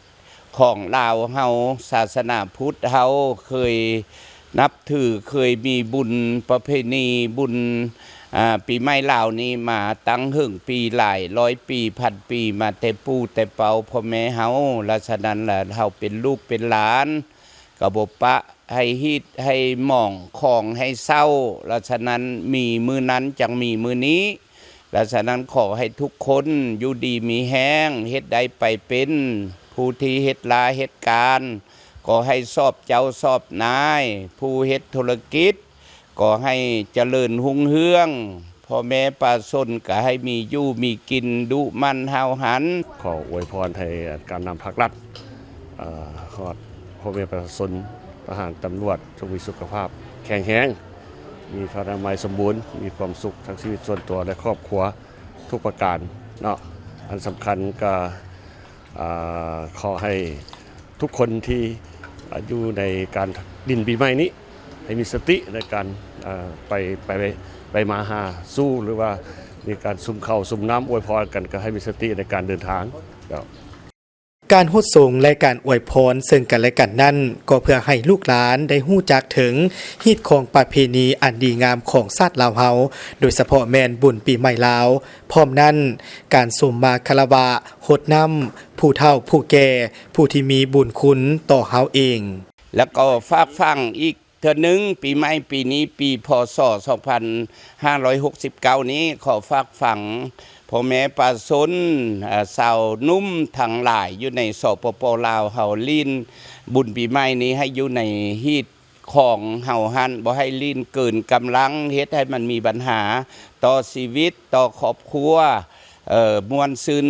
ຂອງລາວເຮົາ, ສາສະໜາພຸດເຮົາເຄີຍນັບຖື, ເຄີຍມີບຸນປະເພນີ, ບຸນ, ອາ, ປີໃໝ່ລາວນີ້ມາຕັ້ງເຫິງປີ, ຫຼາຍຮ້ອຍປີ, ພັນປີ, ມາແຕ່ປູ່ແຕ່ເປົ່າ, ພໍ່ແມ່ເຮົາ. ລະສະນັ້ນລະ ເຮົາເປັນລູກເປັນຫຼານ ກໍບໍ່ປະໃຫ້ຮີດໃຫ້ໝອງ, ຄອງໃຫ້ເຊົ່າ. ລະສະນັ້ນ ມີມື້ນັ້ນຈັ່ງມີມື້ນີ້. ລະສະນັ້ນ ຂໍໃຫ້ທຸກຄົນຢູ່ດີມີແຮງ, ເຮັດໄດ້ໄປເປັນ, ຜູ້ທີ່ເຮັດລາເຮັດການ ກໍໃຫ້ຊອບເຈົ້າຊອບນາຍ, ຜູ້ເຮັດທຸລະກິດກໍໃຫ້ຈະເລີນຮຸ່ງເຮືອງ, ພໍ່ແມ່ປະຊາຊົນກໍໃຫ້ມີຢູ່ມີກິນດຸໝັ່ນຫ້າວຫັນ. ຂໍອວຍພອນໃຫ້ການນຳພັກລັດ ເອີ ຮອດພໍ່ແມ່ປະຊາຊົນ, ທະຫານ, ຕຳຫຼວດ ຈົ່ງມີສຸຂະພາບແຂງແຮງ, ມີພະລານາໄມສົມບູນ, ມີຄວາມສຸກທັງຊີວິດສ່ວນຕົວ ແລະ ຄອບຄົວທຸກປະການເນາະ. ອັນສຳຄັນກໍ ເອີ ຂໍໃຫ້ທຸກຄົນທີ່ ເອີ ຢູ່ໃນການຫຼິ້ນປີໃໝ່ນີ້ ໃຫ້ມີສະຕິໃນການ ເອີ ໄປ, ໄປ, ໄປມາຫາສູ່ ຫຼືວ່າມີການສຸມເຂົ້າສຸມນ້ຳອວຍພອນກັນ ກໍໃຫ້ມີສະຕິໃນການເດີນທາງ. ເຈົ້າ. ການຫົດສົງ ແລະ ການອວຍພອນເຊິ່ງກັນແລະກັນນັ້ນ ກໍເພື່ອໃຫ້ລູກຫຼານໄດ້ຮູ້ຈັກເຖິງຮີດຄອງປະເພນີອັນດີງາມຂອງຊາດລາວເຮົາ, ໂດຍສະເພາະແມ່ນບຸນປີໃໝ່ລາວ. ພ້ອມນັ້ນ, ການສົມມາຄາລະວະ, ຫົດນ້ຳຜູ້ເຖົ້າຜູ້ແກ່, ຜູ້ທີ່ມີບຸນຄຸນຕໍ່ເຮົາເອງ. ແລ້ວກໍຝາກຝັງອີກ ເທື່ອໜຶ່ງ, ປີໃໝ່ປີນີ້ ປີ ພ.ສ. ສອງພັນຫ້າຮ້ອຍຫົກສິບເກົ້ານີ້ ຂໍຝາກຝັງພໍ່ແມ່ປະຊາຊົນ, ເອີ ຊາວໜຸ່ມທັງຫຼາຍຢູ່ໃນ ສປປ ລາວເຮົາ ຫຼິ້ນບຸນປີໃໝ່ນີ້ ໃຫ້ຢູ່ໃນຮີດຂອງເຮົາຫັ້ນ, ບໍ່ໃຫ້ຫຼິ້ນເກີນກຳລັງ, ເຮັດໃຫ້ມັນມີບັນຫາຕໍ່ຊີວິດ, ຕໍ່ຄອບຄົວ, ເອີ ມ່ວນຊື່ນ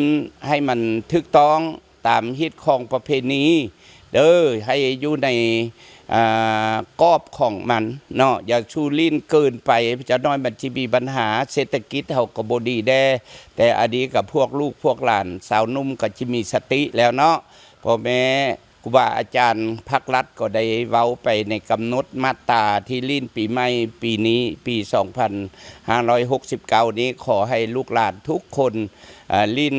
ໃຫ້ມັນຖືກຕ້ອງ ຕາມຮີດຄອງປະເພນີເດີ, ໃຫ້ຢູ່ໃນ ອ່າ ກອບຂອງມັນເນາະ ຢ່າສູ່ຫຼິ້ນເກີນໄປ ຈັກໜ້ອຍມັນຊິມີບັນຫາ ເສດຖະກິດເຮົາກໍບໍ່ດີແດ່ ແຕ່ອັນນີ້ກໍພວກລູກພວກຫຼານ ຊາວໜຸ່ມກໍຊິມີສະຕິແລ້ວເນາະ ພໍ່ແມ່ ຄູບາອາຈານພາກລັດກໍໄດ້ເວົ້າໄປໃນກຳນົດມາດຕາທີ່ຫຼິ້ນປີໃໝ່ປີນີ້ ປີສອງພັນຫ້າຮ້ອຍຫົກສິບເກົ້ານີ້ ຂໍໃຫ້ລູກຫຼານທຸກຄົນ ເອີ່ ຫຼິ້ນ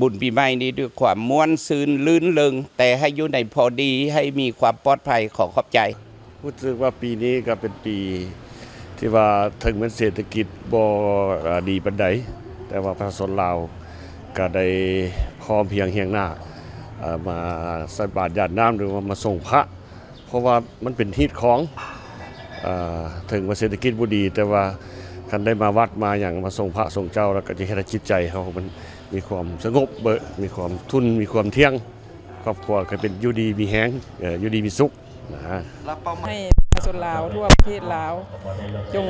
ບຸນປີໃໝ່ນີ້ດ້ວຍຄວາມມ່ວນຊື່ນລື່ນເລິງ ແຕ່ໃຫ້ຢູ່ໃນພໍດີ ໃຫ້ມີຄວາມປອດໄພ. ຂໍຂອບໃຈ. ຮູ້ສຶກວ່າປີນີ້ກໍເປັນປີທີ່ວ່າເຖິງແມ່ນເສດຖະກິດບໍ່ ເອີ່ ດີປານໃດ ແຕ່ວ່າປະຊາຊົນລາວກໍໄດ້ພ້ອມພຽງຮຽງໜ້າ ເອີ່ ມາໃສ່ບາດຢາດນ້ຳ ຫຼືວ່າມາສົງພະ ເພາະວ່າມັນເປັນຮີດຄອງ ເອີ່ ເຖິງວ່າເສດຖະກິດບໍ່ດີ ແຕ່ວ່າຄັນໄດ້ມາວັດມາຫຍັງ ມາສົງພະສົງເຈົ້າ ແລ້ວກໍຈະເຮັດໃຫ້ຈິດໃຈເຮົາມັນມີຄວາມສະຫງົບເບີ ມີຄວາມທຸ່ນ ມີຄວາມທ່ຽງ ຄອບຄົວກໍເປັນຢູ່ດີມີແຮງ ເອີ່ ຢູ່ດີມີສຸກນະ. ໃຫ້ປະຊາຊົນລາວທົ່ວປະເທດລາວ ຈົ່ງ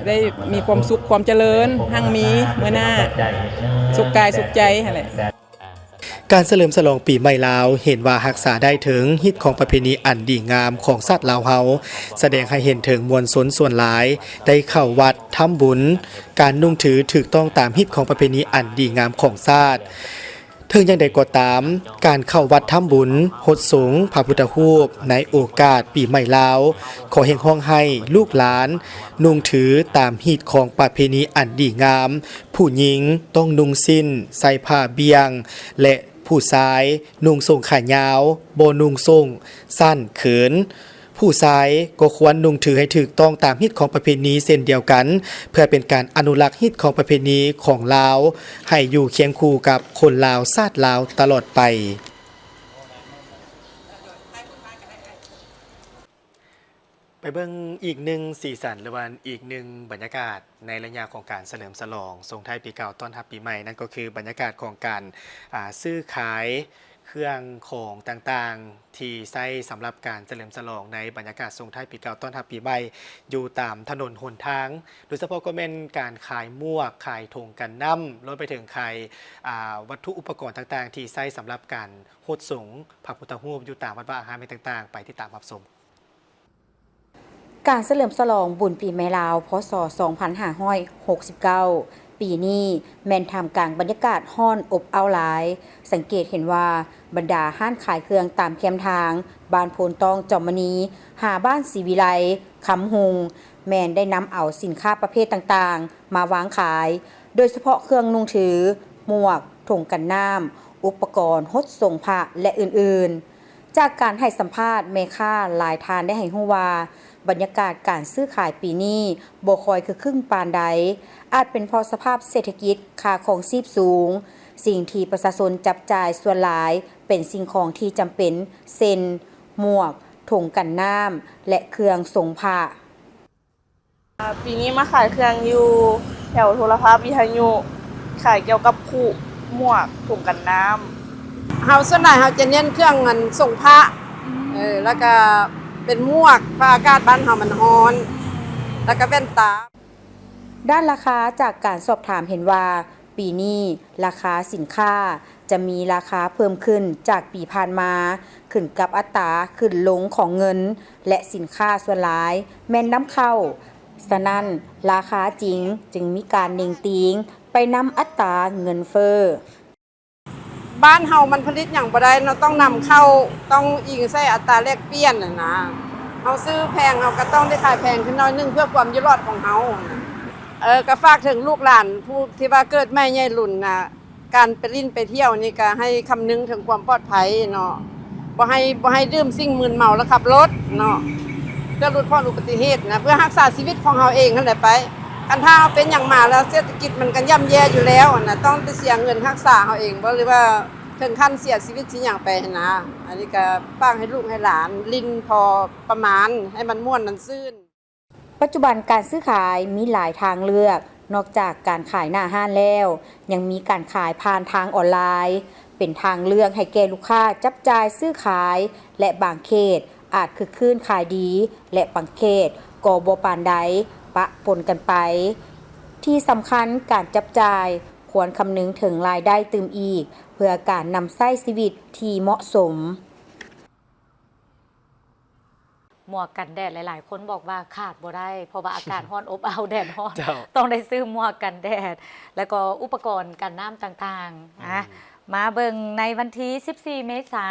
ໄດ້ມີຄວາມສຸກຄວາມຈະເລີນຮັ່ງມີເມືອໜ້າ ສຸກກາຍສຸກໃຈຫັ້ນແຫຼະ. ການສະເຫຼີມສະຫຼອງປີໃໝ່ລາວ ເຫັນວ່າຮັກສາໄດ້ເຖິງຮີດຄອງປະເພນີອັນດີງາມຂອງຊາດລາວເຮົາ, ສະແດງໃຫ້ເຫັນເຖິງມວນຊົນສ່ວນຫຼາຍໄດ້ເຂົ້າວັດທຳບຸນ, ການນຸ່ງຖືຖືກຕ້ອງຕາມຮີດຄອງປະເພນີອັນດີງາມຂອງຊາດ. ເຖິງຢ່າງໃດກໍຕາມ, ການເຂົ້າວັດທຳບຸນ, ຫົດສົງພະພຸດທະຮູບໃນໂອກາດປີໃໝ່ລາວ, ຂໍຮຽກຮ້ອງໃຫ້ລູກຫຼານນຸ່ງຖືຕາມຮີດຄອງປະເພນີອັນດີງາມ, ຜູ້ຍິງຕ້ອງນຸ່ງສິ້ນ, ໃສ່ຜ້າບ່ຽງ ແລະ ຜູ້ຊາຍນຸ່ງໂສ້ງຂາຍາວ, ບໍ່ນຸ່ງໂສ້ງສັ້ນເຂີນ. ຜູ້ຊາຍກໍຄວນນຸ່ງຖືໃຫ້ຖືກຕ້ອງຕາມຮີດຄອງປະເພນີເຊັ່ນດຽວກັນ, ເພື່ອເປັນການອະນຸລັກຮີດຄອງປະເພນີຂອງລາວ ໃຫ້ຢູ່ຄຽງຄູ່ກັບຄົນລາວຊາດລາວຕະຫຼອດໄປ. ໄປເບິ່ງອີກໜຶ່ງສີສັນ ຫຼືວ່າອີກໜຶ່ງບັນຍາກາດໃນໄລຍະຂອງການສະເຫຼີມສະຫຼອງສົ່ງທ້າຍປີເກົ່າຕ້ອນຮັບປີໃໝ່, ນັ້ນກໍຄືບັນຍາກາດຂອງການ ອ່າ ຊື້ຂາຍເຄື່ອງຂອງຕ່າງໆ ທີ່ໃຊ້ສຳລັບການສະເຫຼີມສະຫຼອງໃນບັນຍາກາດສົ່ງທ້າຍປີເກົ່າຕ້ອນຮັບປີໃໝ່ ຢູ່ຕາມຖະໜົນຫົນທາງ, ໂດຍສະເພາະກໍແມ່ນການຂາຍໝວກ, ຂາຍຖົງກັນນ້ຳ, ລວມໄປເຖິງຂາຍ ອ່າ ວັດຖຸອຸປະກອນຕ່າງໆ ທີ່ໃຊ້ສຳລັບການຫົດສົງພະພຸດທະຮູບຢູ່ຕາມວັດວາອາຮາມແຫ່ງຕ່າງໆ. ໄປຕິດຕາມຮັບຊົມ. ການສະເຫຼີມສະຫຼອງບຸນປີໃໝ່ລາວ ພ.ສ. ສອງພັນຫ້າຮ້ອຍຫົກສິບເກົ້າ ປີນີ້ແມ່ນທ່າມກາງບັນຍາກາດຮ້ອນອົບອ້າວຫຼາຍ. ສັງເກດເຫັນວ່າບັນດາຮ້ານຂາຍເຄື່ອງຕາມແຄມທາງ ບ້ານໂພນຕ້ອງ ຈອມມະນີ ຫາບ້ານສີວິໄລ ຄຳຮຸ່ງ ແມ່ນໄດ້ນຳເອົາສິນຄ້າປະເພດຕ່າງໆມາວາງຂາຍ, ໂດຍສະເພາະເຄື່ອງນຸ່ງຖື, ໝວກ, ຖົງກັນນ້ຳ, ອຸປະກອນຫົດສົງພະ ແລະ ອື່ນໆ. ຈາກການໃຫ້ສຳພາດ, ແມ່ຄ້າຫຼາຍທ່ານໄດ້ໃຫ້ຮູ້ວ່າ ບັນຍາກາດການຊື້ຂາຍປີນີ້ບໍ່ຄ່ອຍຄຶກຄື້ນປານໃດ, ອາດເປັນເພາະສະພາບເສດຖະກິດ, ຄ່າຄອງຊີບສູງ, ສິ່ງທີ່ປະຊາຊົນຈັບຈ່າຍສ່ວນຫຼາຍເປັນສິ່ງຂອງທີ່ຈຳເປັນ ເຊັ່ນ ໝວກ, ຖົງກັນນ້ຳ ແລະ ເຄື່ອງສົງພະ. ອ່າ ປີນີ້ມາຂາຍເຄື່ອງຢູ່ແຖວໂທລະພາບວິທະຍຸ ຂາຍກ່ຽວກັບຄຸ, ໝວກ, ຖົງກັນນ້ຳ. ເຮົາສ່ວນຫຼາຍເຮົາຈະເນັ້ນເຄື່ອງອັນສົງພະ ເອີ ແລ້ວກະເປັນໝວກ ເພາະອາກາດບ້ານເຮົາມັນຮ້ອນ ແລ້ວກະແວ່ນຕາ. ດ້ານລາຄາ, ຈາກການສອບຖາມເຫັນວ່າ ປີນີ້ລາຄາສິນຄ້າຈະມີລາຄາເພີ່ມຂຶ້ນຈາກປີຜ່ານມາ, ຂຶ້ນກັບອັດຕາຂຶ້ນລົງຂອງເງິນ ແລະ ສິນຄ້າສ່ວນຫຼາຍແມ່ນນຳເຂົ້າ, ສະນັ້ນ ລາຄາຈິງຈຶ່ງມີການເໜັງຕີງໄປນຳອັດຕາເງິນເຟີ້. ບ້ານເຮົາມັນຜະລິດຫຍັງບໍ່ໄດ້ເນາະ, ຕ້ອງນຳເຂົ້າ, ຕ້ອງອີງໃສ່ອັດຕາແລກປ່ຽນຫັ້ນນະ. ເຮົາຊື້ແພງ ເຮົາກໍຕ້ອງໄດ້ຂາຍແພງຂຶ້ນໜ້ອຍໜຶ່ງ ເພື່ອຄວາມຢູ່ລອດຂອງເຮົານະ. ເອີ ກໍຝາກເຖິງລູກຫຼານຜູ້ທີ່ວ່າເກີດໃໝ່ໃຫຍ່ລຸນນະ, ການໄປຫຼິ້ນໄປທ່ຽວນີ້ກໍໃຫ້ຄຳນຶງເຖິງຄວາມປອດໄພເນາະ, ບໍ່ໃຫ້ ບໍ່ໃຫ້ດື່ມສິ່ງມຶນເມົາແລ້ວຂັບລົດເນາະ, ເພື່ອຫຼຸດຜ່ອນອຸບັດຕິເຫດນະ, ເພື່ອຮັກສາຊີວິດຂອງເຮົາເອງຫັ້ນແຫຼະໄປ. ຄັນຖ້າເຮົາເປັນຫຍັງມາແລ້ວ ເສດຖະກິດມັນກໍຍ່ຳແຍ່ຢູ່ແລ້ວນະ, ຕ້ອງໄປເສຍເງິນຮັກສາເຮົາເອງບໍ່ ຫຼືວ່າເຖິງຂັ້ນເສຍຊີວິດຊິຫຍັງໄປຫັ້ນນະ. ອັນນີ້ກໍຝາກໃຫ້ລູກໃຫ້ຫຼານຫຼິ້ນພໍປະມານ ໃຫ້ມັນມ່ວນມັນຊື່ນ. ປັດຈຸບັນການຊື້ຂາຍມີຫຼາຍທາງເລືອກ, ນອກຈາກການຂາຍໜ້າຮ້ານແລ້ວ, ຍັງມີການຂາຍຜ່ານທາງອອນລາຍ, ເປັນທາງເລືອກໃຫ້ແກ່ລູກຄ້າຈັບຈ່າຍຊື້ຂາຍ ແລະ ບາງເຂດອາດຄຶກຄື້ນຂາຍດີ ແລະ ບາງເຂດກໍບໍ່ປານໃດ, ປະປົນກັນໄປ. ທີ່ສຳຄັນ, ການຈັບຈ່າຍຄວນຄຳນຶງເຖິງລາຍໄດ້ຕື່ມອີກ ເພື່ອການນຳໃຊ້ຊີວິດທີ່ເໝາະສົມ. ໝວກກັນແດດ ຫຼາຍໆຄົນບອກວ່າຂາດບໍ່ໄດ້ ເພາະວ່າອາກາດຮ້ອນອົບເອົາ ແດດຮ້ອນ ເຈົ້າ ຕ້ອງໄດ້ຊື້ໝວກກັນແດດ ແລ້ວກໍອຸປະກອນກັນນ້ຳຕ່າງໆ ອືມ ນະ. ມາເບິ່ງໃນວັນທີສິບສີ່ເມສາ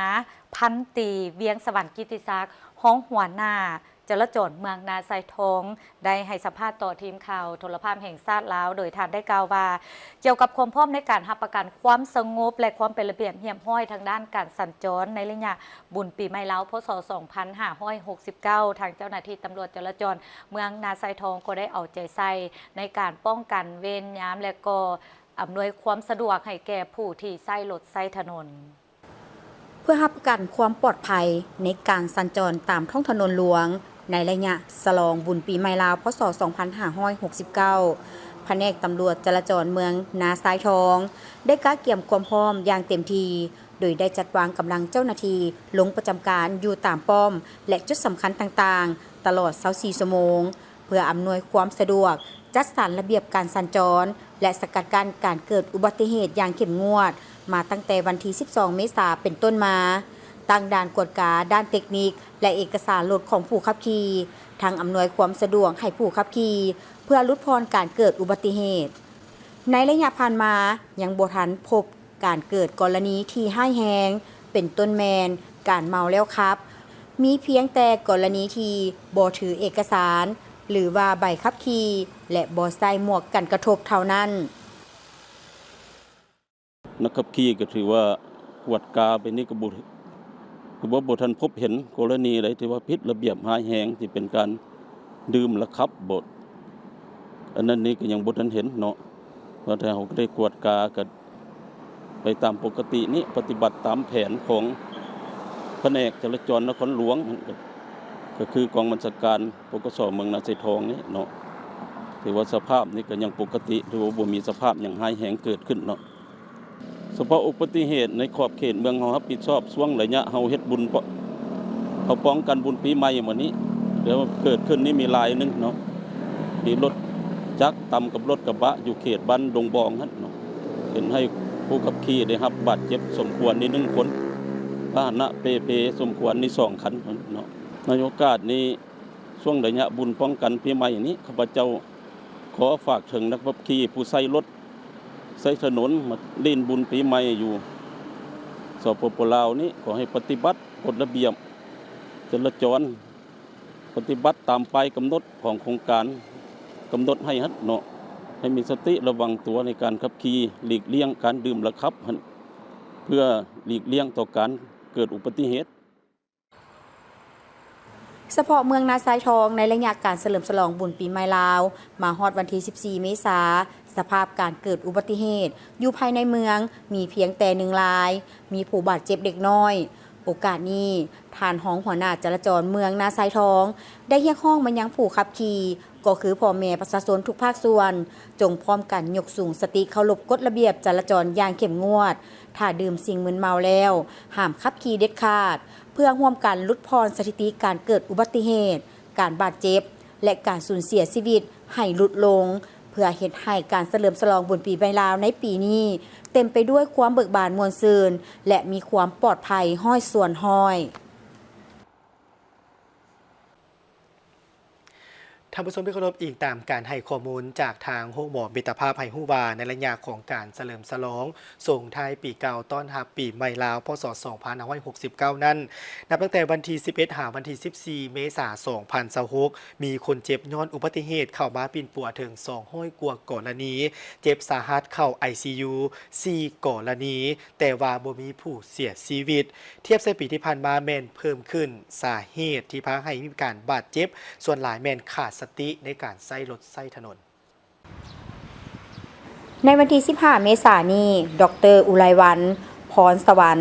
ພັນຕີ ວຽງສະຫວັນ ກິດຕິສັກ ຮອງຫົວໜ້າຈະລາຈອນເມືອງນາຊາຍທອງ ໄດ້ໃຫ້ສຳພາດຕໍ່ທີມຂ່າວໂທລະພາບແຫ່ງຊາດລາວ ໂດຍທ່ານໄດ້ກ່າວວ່າ ກ່ຽວກັບຄວາມພ້ອມໃນການຮັບປະກັນຄວາມສະຫງົບ ແລະ ຄວາມເປັນລະບຽບຮຽບຮ້ອຍທາງດ້ານການສັນຈອນໃນໄລຍະບຸນປີໃໝ່ລາວ ພ.ສ. ສອງພັນຫ້າຮ້ອຍຫົກສິບເກົ້າ ທາງເຈົ້າໜ້າທີ່ຕຳຫຼວດຈະລາຈອນເມືອງນາຊາຍທອງກໍໄດ້ເອົາໃຈໃສ່ໃນການປ້ອງກັນເວນຍາມ ແລະ ກໍອຳນວຍຄວາມສະດວກໃຫ້ແກ່ຜູ້ທີ່ໃຊ້ລົດໃຊ້ຖະໜົນ. ເພື່ອຮັບປະກັນຄວາມປອດໄພໃນການສັນຈອນຕາມທ້ອງຖະໜົນຫຼວງ ໃນໄລຍະສະຫຼອງບຸນປີໃໝ່ລາວ ພ.ສ. ສອງພັນຫ້າຮ້ອຍຫົກສິບເກົ້າ ພະແນກຕຳຫຼວດຈະລາຈອນເມືອງນາຊາຍທອງ ໄດ້ກະກຽມຄວາມພ້ອມຢ່າງເຕັມທີ່ ໂດຍໄດ້ຈັດວາງກຳລັງເຈົ້າໜ້າທີ່ລົງປະຈຳການຢູ່ຕາມປ້ອມ ແລະ ຈຸດສຳຄັນຕ່າງໆ ຕະຫຼອດຊາວສີ່ຊົ່ວໂມງ ເພື່ອອຳນວຍຄວາມສະດວກ, ຈັດສັນລະບຽບການສັນຈອນ ແລະ ສະກັດກັ້ນການເກີດອຸບັດຕິເຫດຢ່າງເຂັ້ມງວດ ມາຕັ້ງແຕ່ວັນທີສິບສອງເມສາເປັນຕົ້ນມາ, ຕັ້ງດ່ານກວດກາດ້ານເຕັກນິກ ແລະ ເອກະສານລົດຂອງຜູ້ຂັບຂີ່, ທັງອຳນວຍຄວາມສະດວກໃຫ້ຜູ້ຂັບຂີ່ ເພື່ອຫຼຸດຜ່ອນການເກີດອຸບັດຕິເຫດ. ໃນໄລຍະຜ່ານມາຍັງບໍ່ທັນພົບ ການເກີດກໍລະນີທີ່ຮ້າຍແຮງ ເປັນຕົ້ນແມ່ນການເມົາແລ້ວຂັບ, ມີພຽງແຕ່ກໍລະນີທີ່ບໍ່ຖືເອກະສານ ຫຼືວ່າໃບຂັບຂີ່ ແລະ ບໍ່ໃສ່ໝວກກັນກະທົບເທົ່ານັ້ນ. ນັກຂັບຂີ່ກໍຖືວ່າກວດກາໄປນີ້ກໍບໍ່ ຖືວ່າບໍ່ທັນພົບເຫັນກໍລະນີໃດທີ່ວ່າຜິດລະບຽບຮ້າຍແຮງ ທີ່ເປັນການດື່ມແລ້ວຂັບບໍ ອັນນັ້ນນີ້ກໍຍັງບໍ່ທັນເຫັນເນາະ ວ່າແຕ່ເຮົາກໍໄດ້ກວດກາກໍໄປຕາມປົກກະຕິນີ້ ປະຕິບັດຕາມແຜນຂອງພະແນກຈະລາຈອນນະຄອນຫຼວງ ກໍ ກໍຄືກອງບັນຊາການ ປກສ ເມືອງນາຊາຍທອງນີ້ເນາະ ຖືວ່າສະພາບນີ້ກໍຍັງປົກກະຕິ ຖືວ່າບໍ່ມີສະພາບຫຍັງຮ້າຍແຮງເກີດຂຶ້ນເນາະ. ສະເພາະອຸບັດຕິເຫດໃນຂອບເຂດເມືອງເຮົາຮັບຜິດຊອບ ຊ່ວງໄລຍະເຮົາເຮັດບຸນ ເຮົາປ້ອງກັນບຸນປີໃໝ່ມື້ນີ້ ແລ້ວເກີດຂຶ້ນນີ້ມີລາຍໜຶ່ງເນາະ ມີລົດຈັກຕຳກັບລົດກະບະຢູ່ເຂດບ້ານດົງບອງຫັ້ນເນາະ ເຮັດໃຫ້ຜູ້ຂັບຂີ່ໄດ້ຮັບບາດເຈັບສົມຄວນນີ້ໜຶ່ງຄົນ ພາຫະນະເປ່ເພສົມຄວນນີ້ສອງຄັນເນາະ. ໃນໂອກາດນີ້ ຊ່ວງໄລຍະບຸນປ້ອງກັນປີໃໝ່ນີ້ ຂ້າພະເຈົ້າຂໍຝາກເຖິງນັກຂັບຂີ່ຜູ້ໃຊ້ລົດ ໃຊ້ຖະໜົນມາຫຼິ້ນບຸນປີໃໝ່ຢູ່ ສປປ ລາວ ນີ້ ຂໍໃຫ້ປະຕິບັດກົດລະບຽບຈະລາຈອນ ປະຕິບັດຕາມປ້າຍກຳນົດຂອງໂຄງການກຳນົດໃຫ້ຫັ້ນເນາະ ໃຫ້ມີສະຕິລະວັງຕົວໃນການຂັບຂີ່ ຫຼີກລ່ຽງການດື່ມແລ້ວຂັບຫັ້ນ ເພື່ອຫຼີກລ່ຽງຕໍ່ການເກີດອຸບັດຕິເຫດ. ສະເພາະເມືອງນາຊາຍທອງ ໃນໄລຍະການສະເຫຼີມສະຫຼອງບຸນປີໃໝ່ລາວ ມາຮອດວັນທີສິບສີ່ເມສາ ສະພາບການເກີດອຸບັດຕິເຫດຢູ່ພາຍໃນເມືອງມີພຽງແຕ່ໜຶ່ງລາຍ, ມີຜູ້ບາດເຈັບເດັກນ້ອຍ. ໂອກາດນີ້ ທ່ານຮອງຫົວໜ້າຈະລາຈອນເມືອງນາຊາຍທອງ ໄດ້ຮຽກຮ້ອງມາຍັງຜູ້ຂັບຂີ່ ກໍຄືພໍ່ແມ່ປະຊາຊົນທຸກພາກສ່ວນ ຈົ່ງພ້ອມກັນຍົກສູງສະຕິເຄົາລົບກົດລະບຽບຈະລາຈອນຢ່າງເຂັ້ມງວດ, ຖ້າດື່ມສິ່ງມຶນເມົາແລ້ວ ຫ້າມຂັບຂີ່ເດັດຂາດ. ເພື່ອຮ່ວມກັນຫຼຸດຜ່ອນສະຖິຕິການເກີດອຸບັດຕິເຫດ, ການບາດເຈັບ ແລະ ການສູນເສຍຊີວິດໃຫ້ຫຼຸດລົງ, ເພື່ອເຮັດໃຫ້ການສະເຫຼີມສະຫຼອງບຸນປີໃໝ່ລາວໃນປີນີ້ ເຕັມໄປດ້ວຍຄວາມເບີກບານມ່ວນຊື່ນ ແລະ ມີຄວາມປອດໄພຮ້ອຍສ່ວນຮ້ອຍ. ທ່ານຜູ້ຊົມທີ່ເຄົາລົບ, ອີງຕາມການໃຫ້ຂໍ້ມູນຈາກທາງໂຮງໝໍມິດຕະພາບໃຫ້ຮູ້ວ່າ ໃນໄລຍະຂອງການສະເຫຼີມສະຫຼອງສົ່ງທ້າຍປີເກົ່າ ຕ້ອນຮັບປີໃໝ່ລາວ ພ.ສ. ສອງພັນຫ້າຮ້ອຍຫົກສິບເກົ້ານັ້ນ, ນັບຕັ້ງແຕ່ວັນທີສິບເອັດ ຫາວັນທີສິບສີ່ເມສາ ສອງພັນຊາວຫົກ ມີຄົນເຈັບຍ້ອນອຸບັດຕິເຫດເຂົ້າມາປິ່ນປົວເຖິງສອງຮ້ອຍກວ່າກໍລະນີ, ເຈັບສາຫັດເຂົ້າໄອຊີຢູສີ່ກໍລະນີ, ແຕ່ວ່າບໍ່ມີຜູ້ເສຍຊີວິດ. ທຽບໃສ່ປີທີ່ຜ່ານມາແມ່ນເພີ່ມຂຶ້ນ, ສາເຫດທີ່ພາໃຫ້ມີການບາດເຈັບສ່ວນຫຼາຍແມ່ນຂາດສະຕິໃນການໃຊ້ລົດໃຊ້ຖະໜົນ. ໃນວັນທີສິບຫ້າເມສານີ້, ດອກເຕີ ອຸໄລວັນ ພອນສະຫວັນ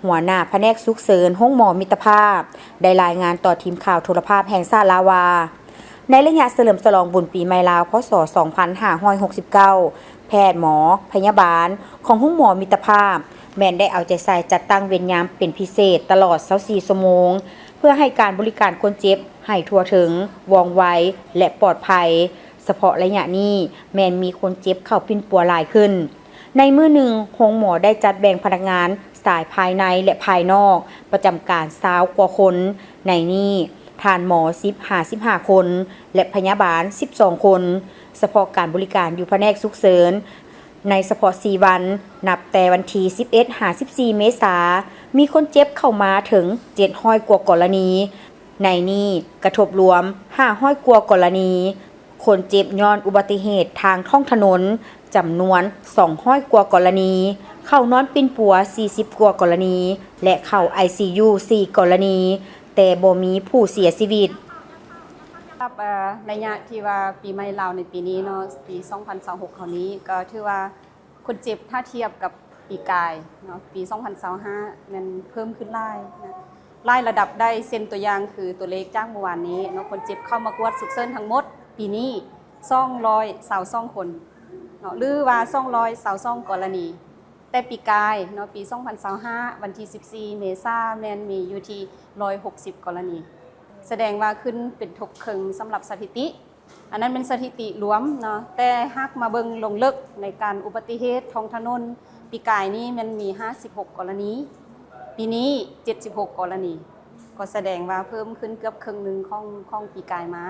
ຫົວໜ້າພະແນກສຸກເສີນໂຮງໝໍມິດຕະພາບ ໄດ້ລາຍງານຕໍ່ທີມຂ່າວໂທລະພາບແຫ່ງຊາດລາວວ່າ, ໃນໄລຍະສະເຫຼີມສະຫຼອງບຸນປີໃໝ່ລາວ ພ.ສ. ສອງພັນຫ້າຮ້ອຍຫົກສິບເກົ້າ, ແພດ, ໝໍ, ພະຍາບານຂອງໂຮງໝໍມິດຕະພາບ ແມ່ນໄດ້ເອົາໃຈໃສ່ຈັດຕັ້ງເວນຍາມເປັນພິເສດຕະຫຼອດຊາວສີ່ຊົ່ວໂມງ ເພື່ອໃຫ້ການບໍລິການຄົນເຈັບໃຫ້ທົ່ວເຖິງ, ວ່ອງໄວ ແລະ ປອດໄພ. ສະເພາະໄລຍະນີ້ແມ່ນມີຄົນເຈັບເຂົ້າປິ່ນປົວຫຼາຍຂຶ້ນ. ໃນມື້ໜຶ່ງ, ໂຮງໝໍໄດ້ຈັດແບ່ງພະນັກງານສາຍພາຍໃນ ແລະ ພາຍນອກ ປະຈຳການຊາວກວ່າຄົນ. ໃນນີ້, ທ່ານໝໍສິບຫາສິບຫ້າຄົນ ແລະ ພະຍາບານສິບສອງຄົນ. ສະເພາະການບໍລິການຢູ່ພະແນກສຸກເສີນ ໃນສະເພາະສີ່ວັນ ນັບແຕ່ວັນທີສິບເອັດຫາສິບສີ່ເມສາ ມີຄົນເຈັບເຂົ້າມາເຖິງເຈັດຮ້ອຍກວ່າກໍລະນີ, ໃນນີ້ກະທົບລວມຫ້າຮ້ອຍກວ່າກໍລະນີ. ຄົນເຈັບຍ້ອນອຸບັດຕິເຫດທາງທ້ອງຖະໜົນ ຈຳນວນສອງຮ້ອຍກວ່າກໍລະນີ, ເຂົ້ານອນປິ່ນປົວສີ່ສິບກວ່າກໍລະນີ ແລະ ເຂົ້າໄອຊີຢູສີ່ກໍລະນີ, ແຕ່ບໍ່ມີຜູ້ເສຍຊີວິດ. ສຳລັບ ເອີ ໄລຍະທີ່ວ່າປີໃໝ່ລາວໃນປີນີ້ເນາະ ປີສອງພັນຊາວຫົກເຮົານີ້ ກໍຖືວ່າຄົນເຈັບ ຖ້າທຽບກັບປີກາຍເນາະ ປີສອງພັນຊາວຫ້າ ແມ່ນເພີ່ມຂຶ້ນຫຼາຍນະ ຫຼາຍລະດັບໄດ້ ເຊັ່ນຕົວຢ່າງຄືຕົວເລກຈາກມື້ວານນີ້ເນາະ ຄົນເຈັບເຂົ້າມາກວດສຸກເສີນທັງໝົດ ປີນີ້ສອງຮ້ອຍຊາວສອງຄົນເນາະ ຫຼືວ່າສອງຮ້ອຍຊາວສອງກໍລະນີ. ແຕ່ປີກາຍເນາະ ປີສອງພັນຊາວຫ້າ ວັນທີສິບສີ່ເມສາ ແມ່ນມີຢູ່ທີ່ຮ້ອຍຫົກສິບກໍລະນີ, ສະແດງວ່າຂຶ້ນເປັນທົບເຄິ່ງສຳລັບສະຖິຕິ. ອັນນັ້ນແມ່ນສະຖິຕິລວມເນາະ, ແຕ່ຫາກມາເບິ່ງລົງເລິກໃນການອຸບັດຕິເຫດທ້ອງຖະໜົນ ປີກາຍນີ້ແມ່ນມີຫ້າສິບຫົກກໍລະນີ, ປີນີ້ເຈັດສິບຫົກກໍລະນີ, ກໍສະແດງວ່າເພີ່ມຂຶ້ນເກືອບເຄິ່ງໜຶ່ງຂອງ ຂອງປີກາຍມາ.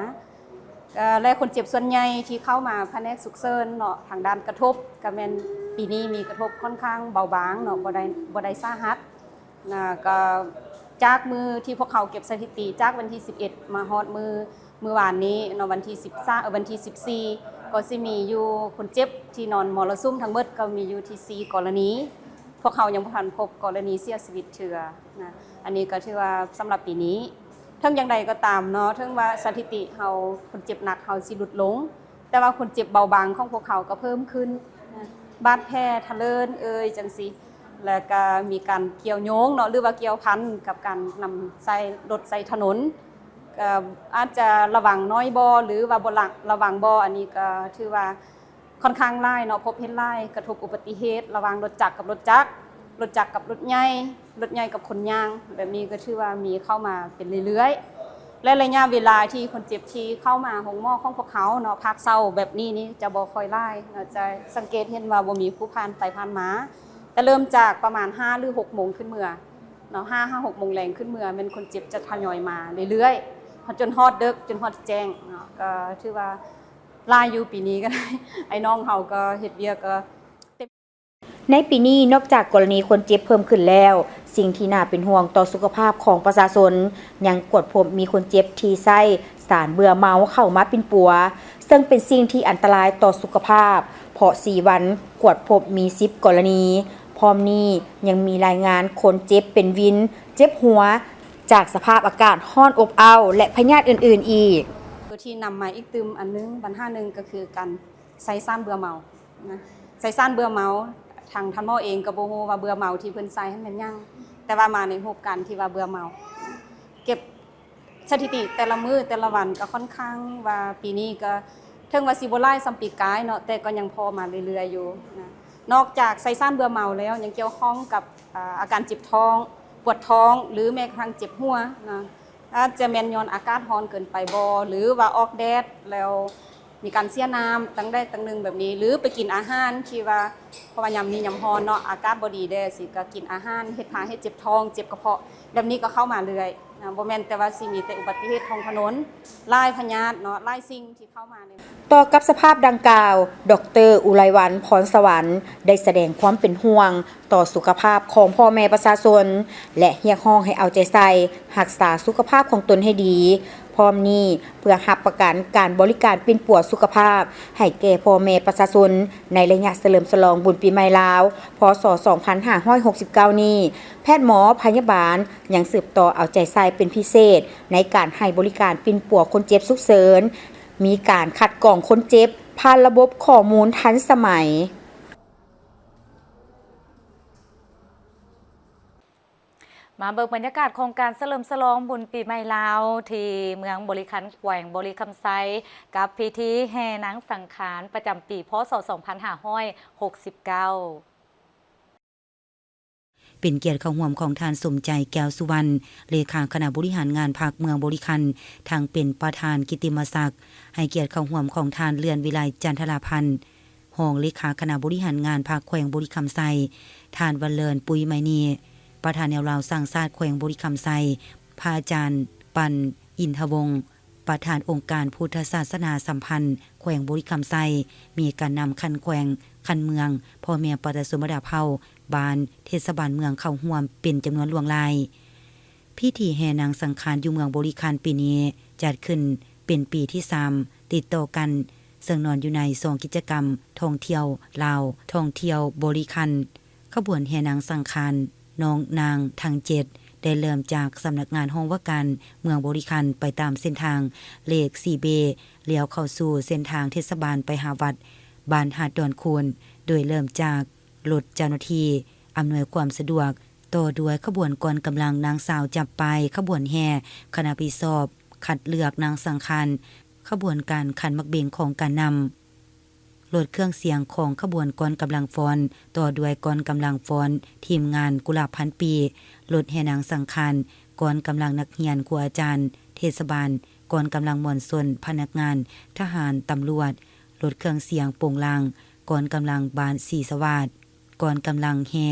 ເອີ ແລະ ຄົນເຈັບສ່ວນໃຫຍ່ທີ່ເຂົ້າມາພະແນກສຸກເສີນເນາະ ທາງດ້ານກະທົບ ກໍແມ່ນປີນີ້ມີກະທົບຂ້ອນຂ້າງເບົາບາງເນາະ ບໍ່ໄດ້ ບໍ່ໄດ້ສາຫັດນະ. ກໍຈາກມື້ທີ່ພວກເຮົາເກັບສະຖິຕິ ຈາກວັນທີສິບເອັດ ມາຮອດມື້ ມື້ວານນີ້ເນາະ ວັນທີສິບສາມ ເອີ ວັນທີສິບສີ່ ກໍຊິມີຢູ່ຄົນເຈັບທີ່ນອນມໍລະສຸມທັງໝົດ ກໍມີຢູ່ທີ່ສີ່ກໍລະນີ. ພວກເຮົາຍັງບໍ່ທັນພົບກໍລະນີເສຍຊີວິດເທື່ອນະ. ອັນນີ້ກໍຖືວ່າສຳລັບປີນີ້ ເຖິງຢ່າງໃດກໍຕາມເນາະ ເຖິງວ່າສະຖິຕິເຮົາ ຄົນເຈັບໜັກເຮົາຊິຫຼຸດລົງ, ແຕ່ວ່າຄົນເຈັບເບົາບາງຂອງພວກເຮົາກໍເພີ່ມຂຶ້ນນະ, ບາດແຜທະເລີນເອີຍ ຈັ່ງຊີ້, ແລ້ວກໍມີການກ່ຽວໂຍງເນາະ ຫຼືວ່າກ່ຽວພັນກັບການນຳໃຊ້ລົດໃຊ້ຖະໜົນ, ກໍອາດຈະລະວັງໜ້ອຍບໍ່ ຫຼືວ່າບໍ່ລະ ລະວັງບໍ່ ອັນນີ້ກໍຖືວ່າ ຂ້ອນຂ້າງຫຼາຍເນາະ, ພົບເຫັນຫຼາຍ ກະທົບອຸບັດຕິເຫດລະຫວ່າງລົດຈັກກັບລົດຈັກ, ລົດຈັກກັບລົດໃຫຍ່, ລົດໃຫຍ່ກັບຄົນຍ່າງ, ແບບນີ້ກໍຖືວ່າມີເຂົ້າມາເປັນເລື້ອຍໆ ແລະ ໄລຍະເວລາທີ່ຄົນເຈັບທີ່ເຂົ້າມາໂຮງໝໍຂອງພວກເຮົາເນາະ ພັກເຊົາແບບນີ້ນີ້ຈະບໍ່ຄ່ອຍຫຼາຍເນາະ, ຈະສັງເກດເຫັນວ່າບໍ່ມີຜູ້ຜ່ານໄປຜ່ານມາ, ຈະເລີ່ມຈາກປະມານຫ້າ ຫຼື ຫົກໂມງຂຶ້ນເມືອເນາະ, ຫ້າ ຫາ ຫົກໂມງແລງຂຶ້ນເມືອ ແມ່ນຄົນເຈັບຈະທະຍອຍມາເລື້ອຍໆ ຈົນຮອດເດິກ ຈົນຮອດແຈ້ງເນາະ, ກໍຖືວ່າ ຫຼາຍຢູ່ປີນີ້ກໍໄດ້ ໄອ້ນ້ອງເຮົາກໍເຮັດວຽກກໍເຕັມ. ໃນປີນີ້ ນອກຈາກກໍລະນີຄົນເຈັບເພີ່ມຂຶ້ນແລ້ວ, ສິ່ງທີ່ໜ້າເປັນຫ່ວງຕໍ່ສຸຂະພາບຂອງປະຊາຊົນ ຍັງກວດພົບມີຄົນເຈັບທີ່ໃຊ້ສານເບື່ອເມົາເຂົ້າມາປິ່ນປົວ, ເຊິ່ງເປັນສິ່ງທີ່ອັນຕະລາຍຕໍ່ສຸຂະພາບ, ເພາະສີ່ວັນກວດພົບມີສິບກໍລະນີ. ພ້ອມນີ້ຍັງມີລາຍງານຄົນເຈັບເປັນວິນ, ເຈັບຫົວ ຈາກສະພາບອາກາດຮ້ອນອົບເອົ້າ ແລະ ພະຍາດອື່ນໆອີກ. ໂຕທີ່ນຳມາອີກຕື່ມອັນໜຶ່ງ, ບັນຫາໜຶ່ງກໍຄືການ ໃຊ້ສານເບື່ອເມົານະ, ໃຊ້ສານເບື່ອເມົາ, ທາງທ່ານໝໍເອງກໍບໍ່ຮູ້ວ່າເບື່ອເມົາທີ່ເພິ່ນໃຊ້ຫັ້ນແມ່ນຫຍັງ, ແຕ່ວ່າມາໃນຮູບການທີ່ວ່າເບື່ອເມົາ. ເກັບສະຖິຕິແຕ່ລະມື້ແຕ່ລະວັນກໍຂ້ອນຂ້າງວ່າປີນີ້ກໍເຖິງວ່າຊິບໍ່ຫຼາຍສ່ຳປີກາຍເນາະ, ແຕ່ກໍຍັງພໍ້ມາເລື້ອຍໆຢູ່ນະ. ນອກຈາກໃຊ້ສານເບື່ອເມົາແລ້ວ ຍັງກ່ຽວຂ້ອງກັບ ອາ ອາການເຈັບທ້ອງ, ປວດທ້ອງ ຫຼື ແມ້ກະທັ້ງເຈັບຫົວນະ. ອາດຈະແມ່ນຍ້ອນອາກາດຮ້ອນເກີນໄປບໍ່ ຫຼືວ່າອອກແດດແລ້ວມີການເສຍນ້ຳຕັ້ງໃດຕັ້ງໜຶ່ງແບບນີ້ ຫຼືໄປກິນອາຫານທີ່ວ່າ ເພາະວ່າຍາມນີ້ຍາມຮ້ອນເນາະ ອາກາດບໍ່ດີແດ່ຊີ້ ກໍກິນອາຫານເຮັດພາໃຫ້ເຈັບທ້ອງ ເຈັບກະເພາະ ແບບນີ້ກໍເຂົ້າມາເລື້ອຍນະ. ບໍ່ແມ່ນແຕ່ວ່າຊິມີແຕ່ອຸບັດຕິເຫດທ້ອງຖະໜົນ, ຫຼາຍພະຍາດເນາະ, ຫຼາຍສິ່ງທີ່ເຂົ້າມາໃນ ຕໍ່ກັບສະພາບດັ່ງກ່າວ, ດອກເຕີ ອຸໄລວັນ ພອນສະຫວັນ ໄດ້ສະແດງຄວາມເປັນຫ່ວງ ຕໍ່ສຸຂະພາບຂອງພໍ່ແມ່ປະຊາຊົນ ແລະ ຮຽກຮ້ອງໃຫ້ເອົາໃຈໃສ່ຮັກສາສຸຂະພາບຂອງຕົນໃຫ້ດີ. ພ້ອມນີ້ ເພື່ອຮັບປະກັນການບໍລິການປິ່ນປົວສຸຂະພາບໃຫ້ແກ່ພໍ່ແມ່ປະຊາຊົນໃນໄລຍະສະເຫຼີມສະຫຼອງບຸນປີໃໝ່ລາວ ພ.ສ. ສອງພັນຫ້າຮ້ອຍຫົກສິບເກົ້ານີ້, ແພດໝໍພະຍາບານຍັງສືບຕໍ່ເອົາໃຈໃສ່ເປັນພິເສດໃນການໃຫ້ບໍລິການປິ່ນປົວຄົນເຈັບສຸກເສີນ, ມີການຄັດກອງຄົນເຈັບຜ່ານລະບົບຂໍ້ມູນທັນສະໄໝ. ມາເບິ່ງບັນຍາກາດຂອງການສະເຫຼີມສະຫຼອງບຸນປີໃໝ່ລາວ ທີ່ເມືອງບໍລິຄັນ ແຂວງບໍລິຄຳໄຊ ກັບພິທີແຫ່ນາງສັງຂານປະຈຳປີ ພ.ສ. ສອງພັນຫ້າຮ້ອຍຫົກສິບເກົ້າ. ເປັນກຽດເຂົ້າຮ່ວມຂອງທ່ານ ສົມໃຈ ແກ້ວສຸວັນ ເລຂາຄະນະບໍລິຫານງານພັກເມືອງບໍລິຄັນ ທັງເປັນປະທານກິດຕິມະສັກ, ໃຫ້ກຽດເຂົ້າຮ່ວມຂອງທ່ານ ເລື່ອນວິໄລ ຈັນທະລາພັນ ຮອງເລຂາຄະນະບໍລິຫານງານພັກແຂວງບໍລິຄຳໄຊ, ທ່ານ ວັນເລີນ ປຸຍໄມນີ ປະທານແນວລາວສ້າງຊາດແຂວງບໍລິຄຳໄຊ, ພະອາຈານ ປັນ ອິນທະວົງ, ປະທານອົງການພຸດທະສາສະໜາສຳພັນແຂວງບໍລິຄຳໄຊ, ມີການນຳຂັ້ນແຂວງ, ຂັ້ນເມືອງ, ພໍ່ແມ່ປະຊາຊົນບັນດາເຜົ່າ, ບ້ານ, ເທດສະບານເມືອງເຂົ້າຮ່ວມເປັນຈຳນວນຫຼວງຫຼາຍ. ພິທີແຫ່ນາງສັງຂານຢູ່ເມືອງບໍລິຄັນປີນີ້ຈັດຂຶ້ນເປັນປີທີສາມຕິດຕໍ່ກັນ, ເຊິ່ງນອນຢູ່ໃນຊ່ອງກິດຈະກຳທ່ອງທ່ຽວລາວ, ທ່ອງທ່ຽວບໍລິຄັນ. ຂະບວນແຫ່ນາງສັງຂານນ້ອງນາງທັງເຈັດ ໄດ້ເລີ່ມຈາກສຳນັກງານຫ້ອງວ່າການເມືອງບໍລິຄັນ ໄປຕາມເສັ້ນທາງເລກສີ່ເບ ລ້ຽວເຂົ້າສູ່ເສັ້ນທາງເທດສະບານໄປຫາວັດບ້ານຫາດດອນຄູນ, ໂດຍເລີ່ມຈາກລົດເຈົ້າໜ້າທີ່ອຳນວຍຄວາມສະດວກ, ຕໍ່ດ້ວຍຂະບວນກອນກຳລັງນາງສາວຈັບປ້າຍຂະບວນແຫ່, ຄະນະຜິດຊອບຄັດເລືອກນາງສັງຂານ, ຂະບວນການຂັນໝາກເບັງຂອງການນຳ. ລົດເຄື່ອງສຽງຂອງຂະບວນກອນກຳລັງຟ້ອນ, ຕໍ່ດ້ວຍກອນກຳລັງຟ້ອນທີມງານກຸຫຼາບພັນປີ, ລົດແຫ່ນາງສັງຂານ, ກອນກຳລັງນັກຮຽນ, ຄູອາຈານ, ເທດສະບານ, ກອນກຳລັງມວນຊົນ, ພະນັກງານ, ທະຫານ, ຕຳຫຼວດ, ລົດເຄື່ອງສຽງໂປງລາງ, ກອນກຳລັງບ້ານສີສະຫວາດ, ກອນກຳລັງແຫ່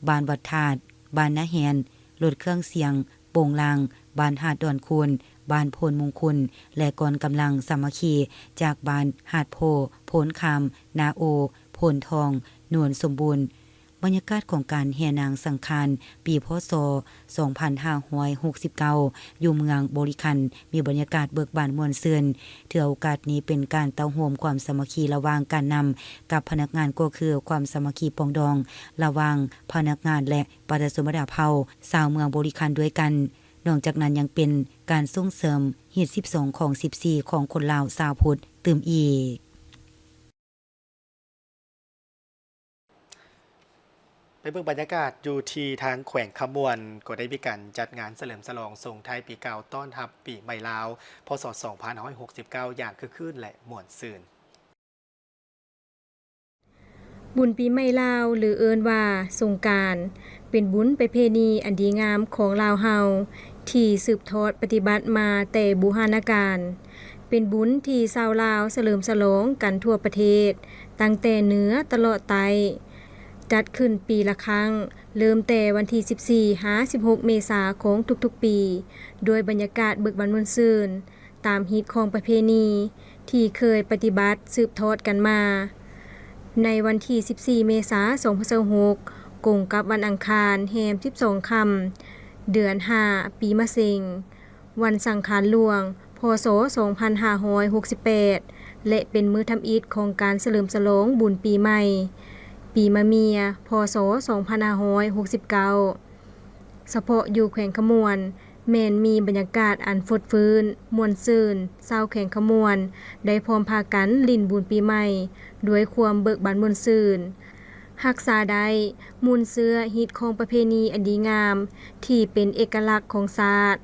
ບ້ານວັດທາດ, ບ້ານນາແຮນ, ລົດເຄື່ອງສຽງໂປງລາງ ບ້ານຫາດດອນຄູນ, ບ້ານໂພນມຸງຄຸນ ແລະ ກອນກຳລັງສາມັກຄີຈາກບ້ານຫາດໂພ, ໂພນຄຳ, ນາໂອ, ໂພນທອງ, ໂນນສົມບູນ. ບັນຍາກາດຂອງການແຫ່ນາງສັງຂານປີ ພ.ສ. ສອງພັນຫ້າຮ້ອຍຫົກສິບເກົ້າ ຢູ່ເມືອງບໍລິຄັນ ມີບັນຍາກາດເບີກບານມ່ວນຊື່ນ. ຖືໂອກາດນີ້ເປັນການເຕົ້າໂຮມຄວາມສາມັກຄີລະຫວ່າງການນຳກັບພະນັກງານ, ກໍຄືຄວາມສາມັກຄີປອງດອງລະຫວ່າງພະນັກງານ ແລະ ປະຊາຊົນບັນດາເຜົ່າຊາວເມືອງບໍລິຄັນດ້ວຍກັນ. ນອກຈາກນັ້ນຍັງເປັນການສົ່ງເສີມຮີດສິບສອງຂອງສິບສີ່ຂອງຄົນລາວຊາວພຸດຕື່ມອີກ. ໄປເບິ່ງບັນຍາກາດຢູ່ທີ່ທາງແຂວງຄຳມ່ວນ ກໍໄດ້ມີການຈັດງານສະເຫຼີມສະຫຼອງສົ່ງທ້າຍປີເກົ່າ ຕ້ອນຮັບປີໃໝ່ລາວ ພ.ສ. ສອງພັນຫ້າຮ້ອຍຫົກສິບເກົ້າ ຢ່າງຄຶກຄື້ນ ແລະ ມ່ວນຊື່ນ. ບຸນປີໃໝ່ລາວ ຫຼື ເອີ້ນວ່າສົງການ ເປັນບຸນປະເພນີອັນດີງາມຂອງລາວເຮົາ ທີ່ສືບທອດປະຕິບັດມາແຕ່ບູຮານະການ. ເປັນບຸນທີ່ຊາວລາວສະເຫຼີມສະຫຼອງກັນທົ່ວປະເທດ, ຕັ້ງແຕ່ເໜືອຕະຫຼອດໃຕ້. ຈັດຂຶ້ນປີລະຄັ້ງ, ເລີ່ມແຕ່ວັນທີສິບສີ່ ຫາ ສິບຫົກ ເມສາຂອງທຸກໆປີ, ດ້ວຍບັນຍາກາດເບີກບານມ່ວນຊື່ນ. ຕາມຮີດຄອງປະເພນີທີ່ເຄີຍປະຕິບັດສືບທອດກັນມາ. ໃນວັນທີສິບສີ່ ເມສາ ສອງພັນຊາວຫົກ ກົງກັບວັນອັງຄານແຮມສິບສອງຄ່ຳ ເດືອນຫ້າ ປີມະເສັງ, ວັນສັງຂານຫຼວງ ພ.ສ. ສອງພັນຫ້າຮ້ອຍຫົກສິບແປດ ແລະ ເປັນມື້ທຳອິດຂອງການສະເຫຼີມສະຫຼອງບຸນປີໃໝ່ ປີມະເມຍ ພ.ສ. ສອງພັນຫ້າຮ້ອຍຫົກສິບເກົ້າ. ສະເພາະຢູ່ແຂວງຄຳມ່ວນ ແມ່ນມີບັນຍາກາດອັນຟົດຟື້ນ, ມ່ວນຊື່ນ, ຊາວແຂວງຄຳມ່ວນໄດ້ພ້ອມພາກັນຫຼິ້ນບຸນປີໃໝ່ດ້ວຍຄວາມເບີກບານມ່ວນຊື່ນ, ຮັກສາໄດ້ມູນເຊື້ອຮີດຄອງປະເພນີອັນດີງາມທີ່ເປັນເອກະລັກຂອງຊາດ.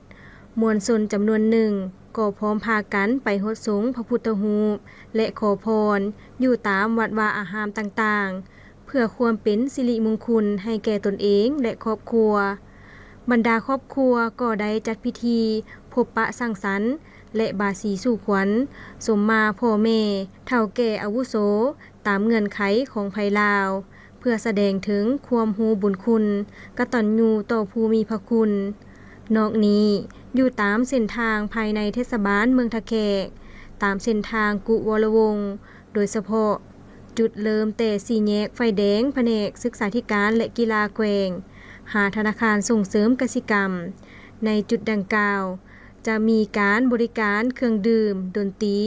ມວນຊົນຈຳນວນໜຶ່ງກໍພ້ອມພາກັນໄປຫົດສົງພະພຸດທະຮູບ ແລະ ຂໍພອນຢູ່ຕາມວັດວາອາຮາມຕ່າງໆ ເພື່ອຄວາມເປັນສິລິມຸງຄຸນໃຫ້ແກ່ຕົນເອງ ແລະ ຄອບຄົວ. ບັນດາຄອບຄົວກໍໄດ້ຈັດພິທີພົບປະສັງສັນ ແລະ ບາສີສູ່ຂວັນ ສົມມາພໍ່ແມ່ ເຖົ້າແກ່ອາວຸໂສ ຕາມເງື່ອນໄຂຂອງໄພລາວ ເພື່ອສະແດງເຖິງຄວາມຮູ້ບຸນຄຸນ ກະຕັນຍູຕໍ່ຜູ້ມີພະຄຸນ. ນອກນີ້, ຢູ່ຕາມເສັ້ນທາງພາຍໃນເທດສະບານເມືອງທ່າແຂກ, ຕາມເສັ້ນທາງກຸວໍລະວົງ, ໂດຍສະເພາະຈຸດເລີ່ມແຕ່ສີ່ແຍກໄຟແດງພະແນກສຶກສາທິການ ແລະ ກິລາແຂວງ ຫາທະນາຄານສົ່ງເສີມກະສິກຳ. ໃນຈຸດດັ່ງກ່າວ ຈະມີການບໍລິການເຄື່ອງດື່ມ, ດົນຕີ,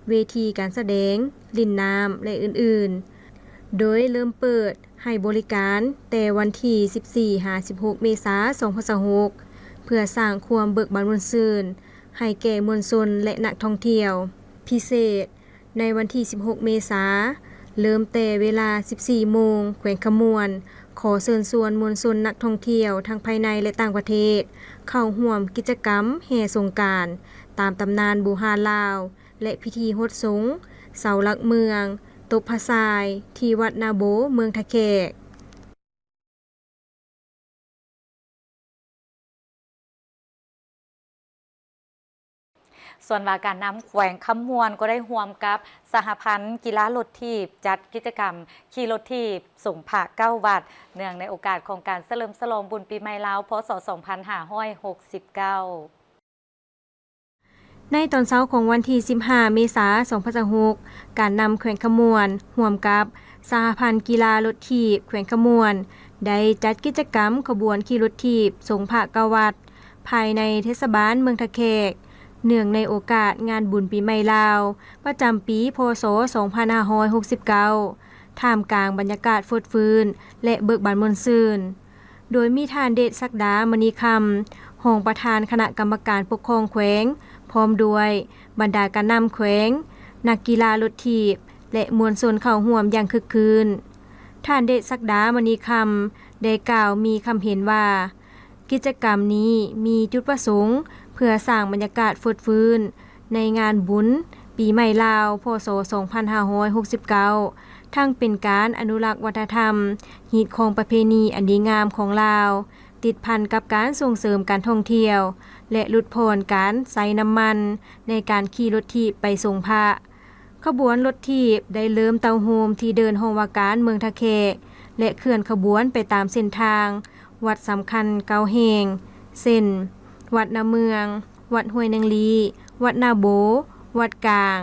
ເວທີການສະແດງ, ຫຼິ້ນນ້ຳ ແລະ ອື່ນໆ, ໂດຍເລີ່ມເປີດໃຫ້ບໍລິການແຕ່ວັນທີສິບສີ່ ຫາ ສິບຫົກ ເມສາ ສອງພັນຊາວຫົກ ເພື່ອສ້າງຄວາມເບີກບານມ່ວນຊື່ນໃຫ້ແກ່ມວນຊົນ ແລະ ນັກທ່ອງທ່ຽວ. ພິເສດ, ໃນວັນທີສິບຫົກ ເມສາ, ເລີ່ມແຕ່ເວລາສິບສີ່ໂມງ, ແຂວງຄຳມ່ວນ ຂໍເຊີນຊວນມວນຊົນນັກທ່ອງທ່ຽວທັງພາຍໃນ ແລະ ຕ່າງປະເທດ ເຂົ້າຮ່ວມກິດຈະກຳແຫ່ສົງການຕາມຕຳນານບູຮານລາວ ແລະ ພິທີຫົດສົງເສົາຫຼັກເມືອງ ຕົບພະຊາຍ ທີ່ວັດນາໂບ ເມືອງທ່າແຂກ. ສ່ວນວ່າການນຳແຂວງຄຳມ່ວນກໍໄດ້ຮ່ວມກັບສະຫະພັນກິລາລົດຖີບ ຈັດກິດຈະກຳຂີ່ລົດຖີບສົງພະເກົ້າວັດ ເນື່ອງໃນໂອກາດຂອງການສະເຫຼີມສະຫຼອງບຸນປີໃໝ່ລາວ ພ.ສ. ສອງພັນຫ້າຮ້ອຍຫົກສິບເກົ້າ. ໃນຕອນເຊົ້າຂອງວັນທີສິບຫ້າ ເມສາ ສອງພັນຊາວຫົກ ການນຳແຂວງຄຳມ່ວນ ຮ່ວມກັບສະຫະພັນກິລາລົດຖີບແຂວງຄຳມ່ວນ ໄດ້ຈັດກິດຈະກຳຂະບວນຂີ່ລົດຖີບສົງພະເກົ້າວັດ ພາຍໃນເທດສະບານເມືອງທ່າແຂກ ເນື່ອງໃນໂອກາດງານບຸນປີໃໝ່ລາວ ປະຈຳປີ ພ.ສ. ສອງພັນຫ້າຮ້ອຍຫົກສິບເກົ້າ ທ່າມກາງບັນຍາກາດຟົດຟື້ນ ແລະ ເບີກບານມ່ວນຊື່ນ. ໂດຍມີທ່ານ ເດດສັກດາ ມະນີຄຳ ຮອງປະທານຄະນະກຳມະການປົກຄອງແຂວງ ພ້ອມດ້ວຍບັນດາການນຳແຂວງ, ນັກກິລາລົດຖີບ ແລະ ມວນຊົນເຂົ້າຮ່ວມຢ່າງຄຶກຄື້ນ. ທ່ານ ເດດສັກດາ ມະນີຄຳ ໄດ້ກ່າວມີຄຳເຫັນວ່າ ກິດຈະກຳນີ້ມີຈຸດປະສົງເພື່ອສ້າງບັນຍາກາດຟົດຟື້ນ ໃນງານບຸນປີໃໝ່ລາວ ພ.ສ. ສອງພັນຫ້າຮ້ອຍຫົກສິບເກົ້າ ທັງເປັນການອະນຸລັກວັດທະນະທຳ, ຮີດຄອງປະເພນີອັນດີງາມຂອງລາວ, ຕິດພັນກັບການສົ່ງເສີມການທ່ອງທ່ຽວ ແລະ ຫຼຸດຜ່ອນການໃຊ້ນ້ຳມັນໃນການຂີ່ລົດຖີບໄປສົງພະ. ຂະບວນລົດຖີບໄດ້ເລີ່ມເຕົ້າໂຮມທີ່ເດີ່ນຫ້ອງວ່າການເມືອງທ່າແຂກ ແລະ ເຄື່ອນຂະບວນໄປຕາມເສັ້ນທາງວັດສຳຄັນເກົ້າແຫ່ງ ເຊັ່ນ ວັດນາເມືອງ, ວັດຫ້ວຍນາງລີ, ວັດນາໂບ, ວັດກາງ,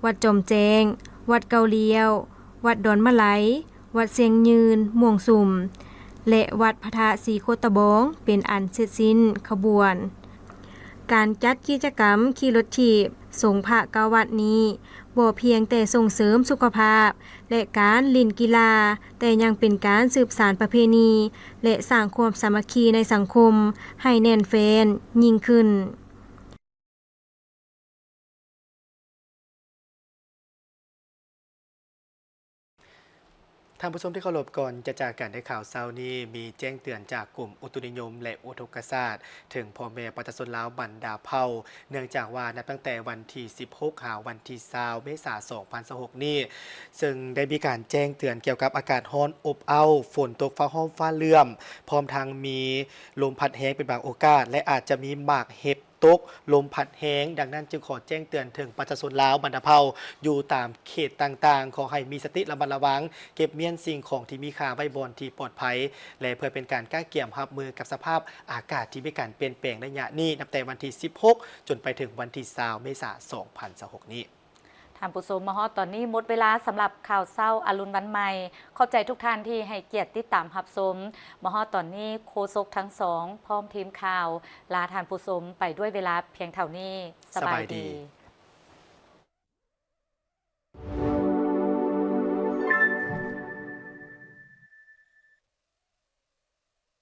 ວັດຈອມແຈ້ງ, ວັດເກົ້າລ້ຽວ, ວັດດອນມະໄລ, ວັດຊຽງຍືນ, ມ່ວງສຸມ ແລະ ວັດພະທາດສີໂຄດຕະບອງ ເປັນອັນເສັດສິ້ນຂະບວນ. ການຈັດກິດຈະກຳຂີ່ລົດຖີບສົງພະເກົ້າວັດນີ້ ບໍ່ພຽງແຕ່ສົ່ງເສີມສຸຂະພາບ ແລະ ການຫຼິ້ນກິລາ, ແຕ່ຍັງເປັນການສືບສານປະເພນີ ແລະ ສ້າງຄວາມສາມັກຄີໃນສັງຄົມໃຫ້ແໜ້ນແຟ້ນຍິ່ງຂຶ້ນ. ທ່ານຜູ້ຊົມທີ່ເຄົາລົບ, ກ່ອນຈະຈາກກັນໃນຂ່າວເຊົ້ານີ້ ມີແຈ້ງເຕືອນຈາກກົມອຸຕຸນິຍົມ ແລະ ອຸທົກກະສາດ ເຖິງພໍ່ແມ່ປະຊາຊົນລາວບັນດາເຜົ່າ, ເນື່ອງຈາກວ່ານັບຕັ້ງແຕ່ວັນທີສິບຫົກ ຫາວັນທີຊາວ ເມສາ ສອງພັນຊາວຫົກນີ້ ເຊິ່ງໄດ້ມີການແຈ້ງເຕືອນກ່ຽວກັບອາກາດຮ້ອນອົບເອົ້າ, ຝົນຕົກຟ້າຮ້ອງຟ້າເຫຼື້ອມ, ພ້ອມທັງມີລົມພັດແຮງເປັນບາງໂອກາດ ແລະ ອາດຈະມີໝາກເຫັບ ຕົກ, ລົມພັດແຮງ, ດັ່ງນັ້ນຈຶ່ງຂໍແຈ້ງເຕືອນເຖິງປະຊາຊົນລາວບັນດາເຜົ່າຢູ່ຕາມເຂດຕ່າງໆ ຂໍໃຫ້ມີສະຕິລະມັດລະວັງ, ເກັບມ້ຽນສິ່ງຂອງທີ່ມີຄ່າໄວ້ບ່ອນທີ່ປອດໄພ ແລະ ເພື່ອເປັນການກະກຽມຮັບມືກັບສະພາບອາກາດທີ່ມີການປ່ຽນແປງໄລຍະນີ້ ນັບແຕ່ວັນທີສິບຫົກ ຈົນໄປເຖິງວັນທີຊາວ ເມສາ ສອງພັນຊາວຫົກນີ້. ທ່ານຜູ້ຊົມ, ມາຮອດຕອນນີ້ໝົດເວລາສຳລັບຂ່າວເຊົ້າອະລຸນວັນໃໝ່. ຂອບໃຈທຸກທ່ານທີ່ໃຫ້ກຽດຕິດຕາມຮັບຊົມ. ມາຮອດຕອນນີ້ໂຄສົກທັງສອງ ພ້ອມທີມຂ່າວ ລາທ່ານຜູ້ຊົມໄປດ້ວຍເວລາພຽງເທົ່ານີ້. ສະບາຍດີ. ສະບາຍດີ.